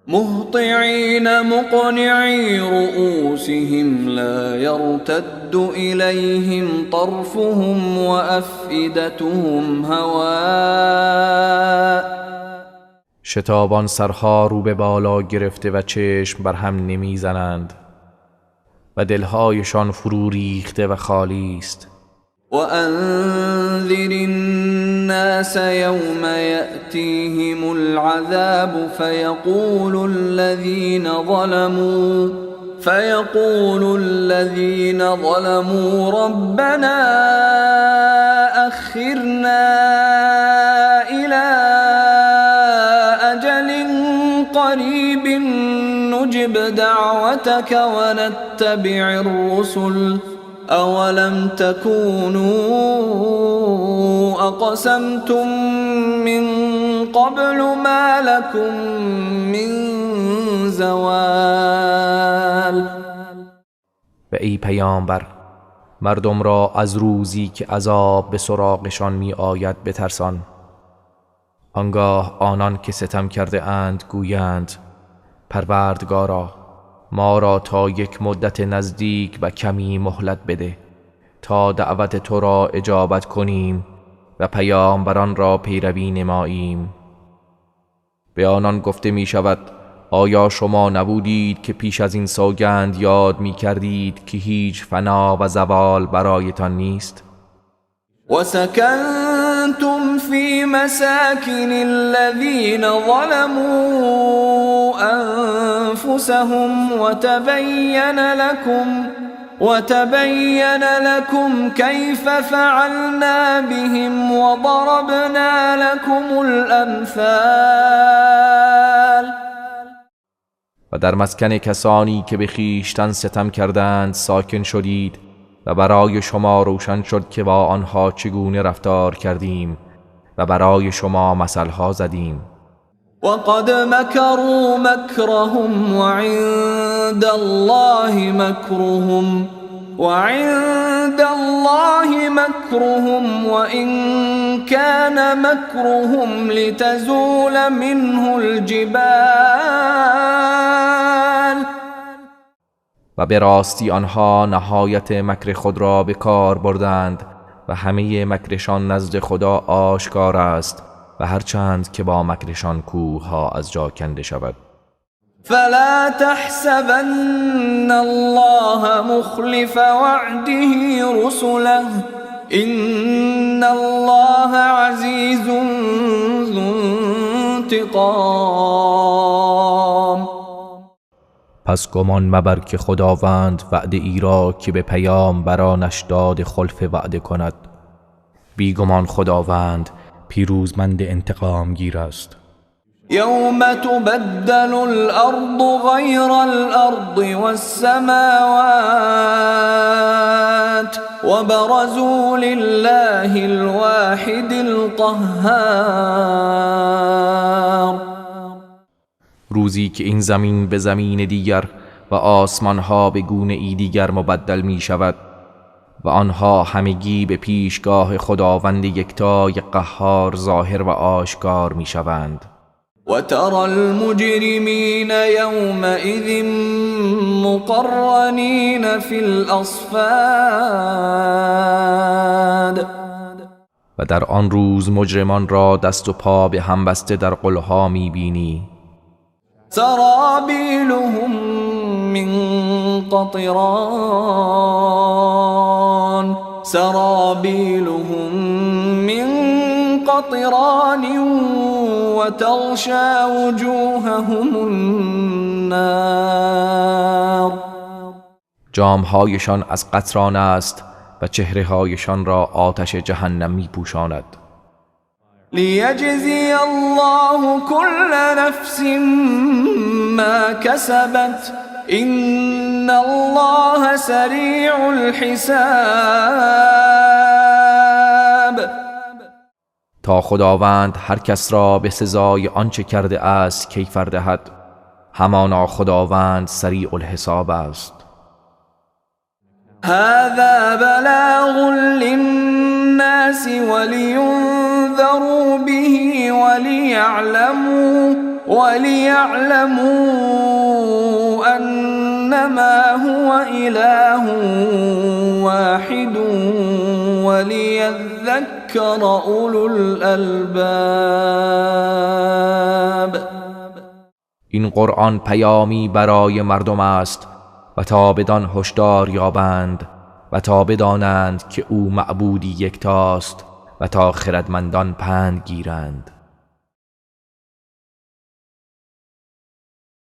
مهطعین مقنعی رؤوسهم لا یرتد الیهم طرفهم وافئدتهم هواء. شتابان سرها رو به بالا گرفته و چشم بر هم نمیزنند و دلهایشان فرو ریخته و خالی است. وأنذر الناس يوم يأتيهم العذاب فيقول الذين ظلموا ربنا أخرنا إلى أجل قريب نجب دعوتك ونتبع الرسل أولم تكونوا أقسمتم من قبل ما لكم من زوال. و ای پیامبر، مردم را از روزی که عذاب به سراغشان می آید بترسان. آنگاه آنان که ستم کرده اند گویند پروردگارا، ما را تا یک مدت نزدیک و کمی مهلت بده تا دعوت تو را اجابت کنیم و پیامبران را پیروی نماییم. به آنان گفته می شود: آیا شما نبودید که پیش از این سوگند یاد می کردید که هیچ فنا و زوال برایتان نیست؟ وسكنتم في مساكن الذين ظلموا أنفسهم وتبين لكم كيف فعلنا بهم وضربنا لكم الأمثال. و در مسکن کسانی که به خویشتن ستم کردند ساکن شدید و برای شما روشن شد که با آنها چگونه رفتار کردیم و برای شما مثلها زدیم. وقد مكروا مكرهم وعند الله مكرهم وإن كان مكرهم لتزول منه الجبال. و به راستی آنها نهایت مکر خود را به کار بردند و همه مکرشان نزد خدا آشکار است و هرچند که با مکرشان کوهها از جا کنده شود. فلا تحسبن الله مخلف وعده رسله إن الله عزیز ذو انتقام. پس گمان مبر که خداوند وعده ای را که به پیام برانش داد خلف وعده کند. بیگمان خداوند پیروزمند انتقام گیر است. یوم تبدل الارض غیر الارض والسماوات وبرزوا لله الواحد القهار. روزی که این زمین به زمین دیگر و آسمانها به گونه ای دیگر مبدل می شود و آنها همگی به پیشگاه خداوند یکتای قهار ظاهر و آشکار می شوند. و ترى المجرمین یومئذ مقرنین فی الاصفاد. و در آن روز مجرمان را دست و پا به هم بسته در قلها می بینی. سرابیلهم من قطران وتغشى وجوههم النار. جامهایشان از قطران است و چهرههایشان را آتش جهنم می پوشاند. لیجزی الله كل نفس ما كسبت إن الله سریع الحساب. تا خداوند هر کس را به سزای آنچه کرده است کیفر دهد، همانا خداوند سریع الحساب است. هذا بلاغ للناس ولينذروا به وليعلموا أنما هو إله واحد وليذكر أولو الألباب. این قرآن پیامی برای مردم است و تا بدان هشدار یابند و تا بدانند که او معبودی یکتاست و تا خردمندان پند گیرند.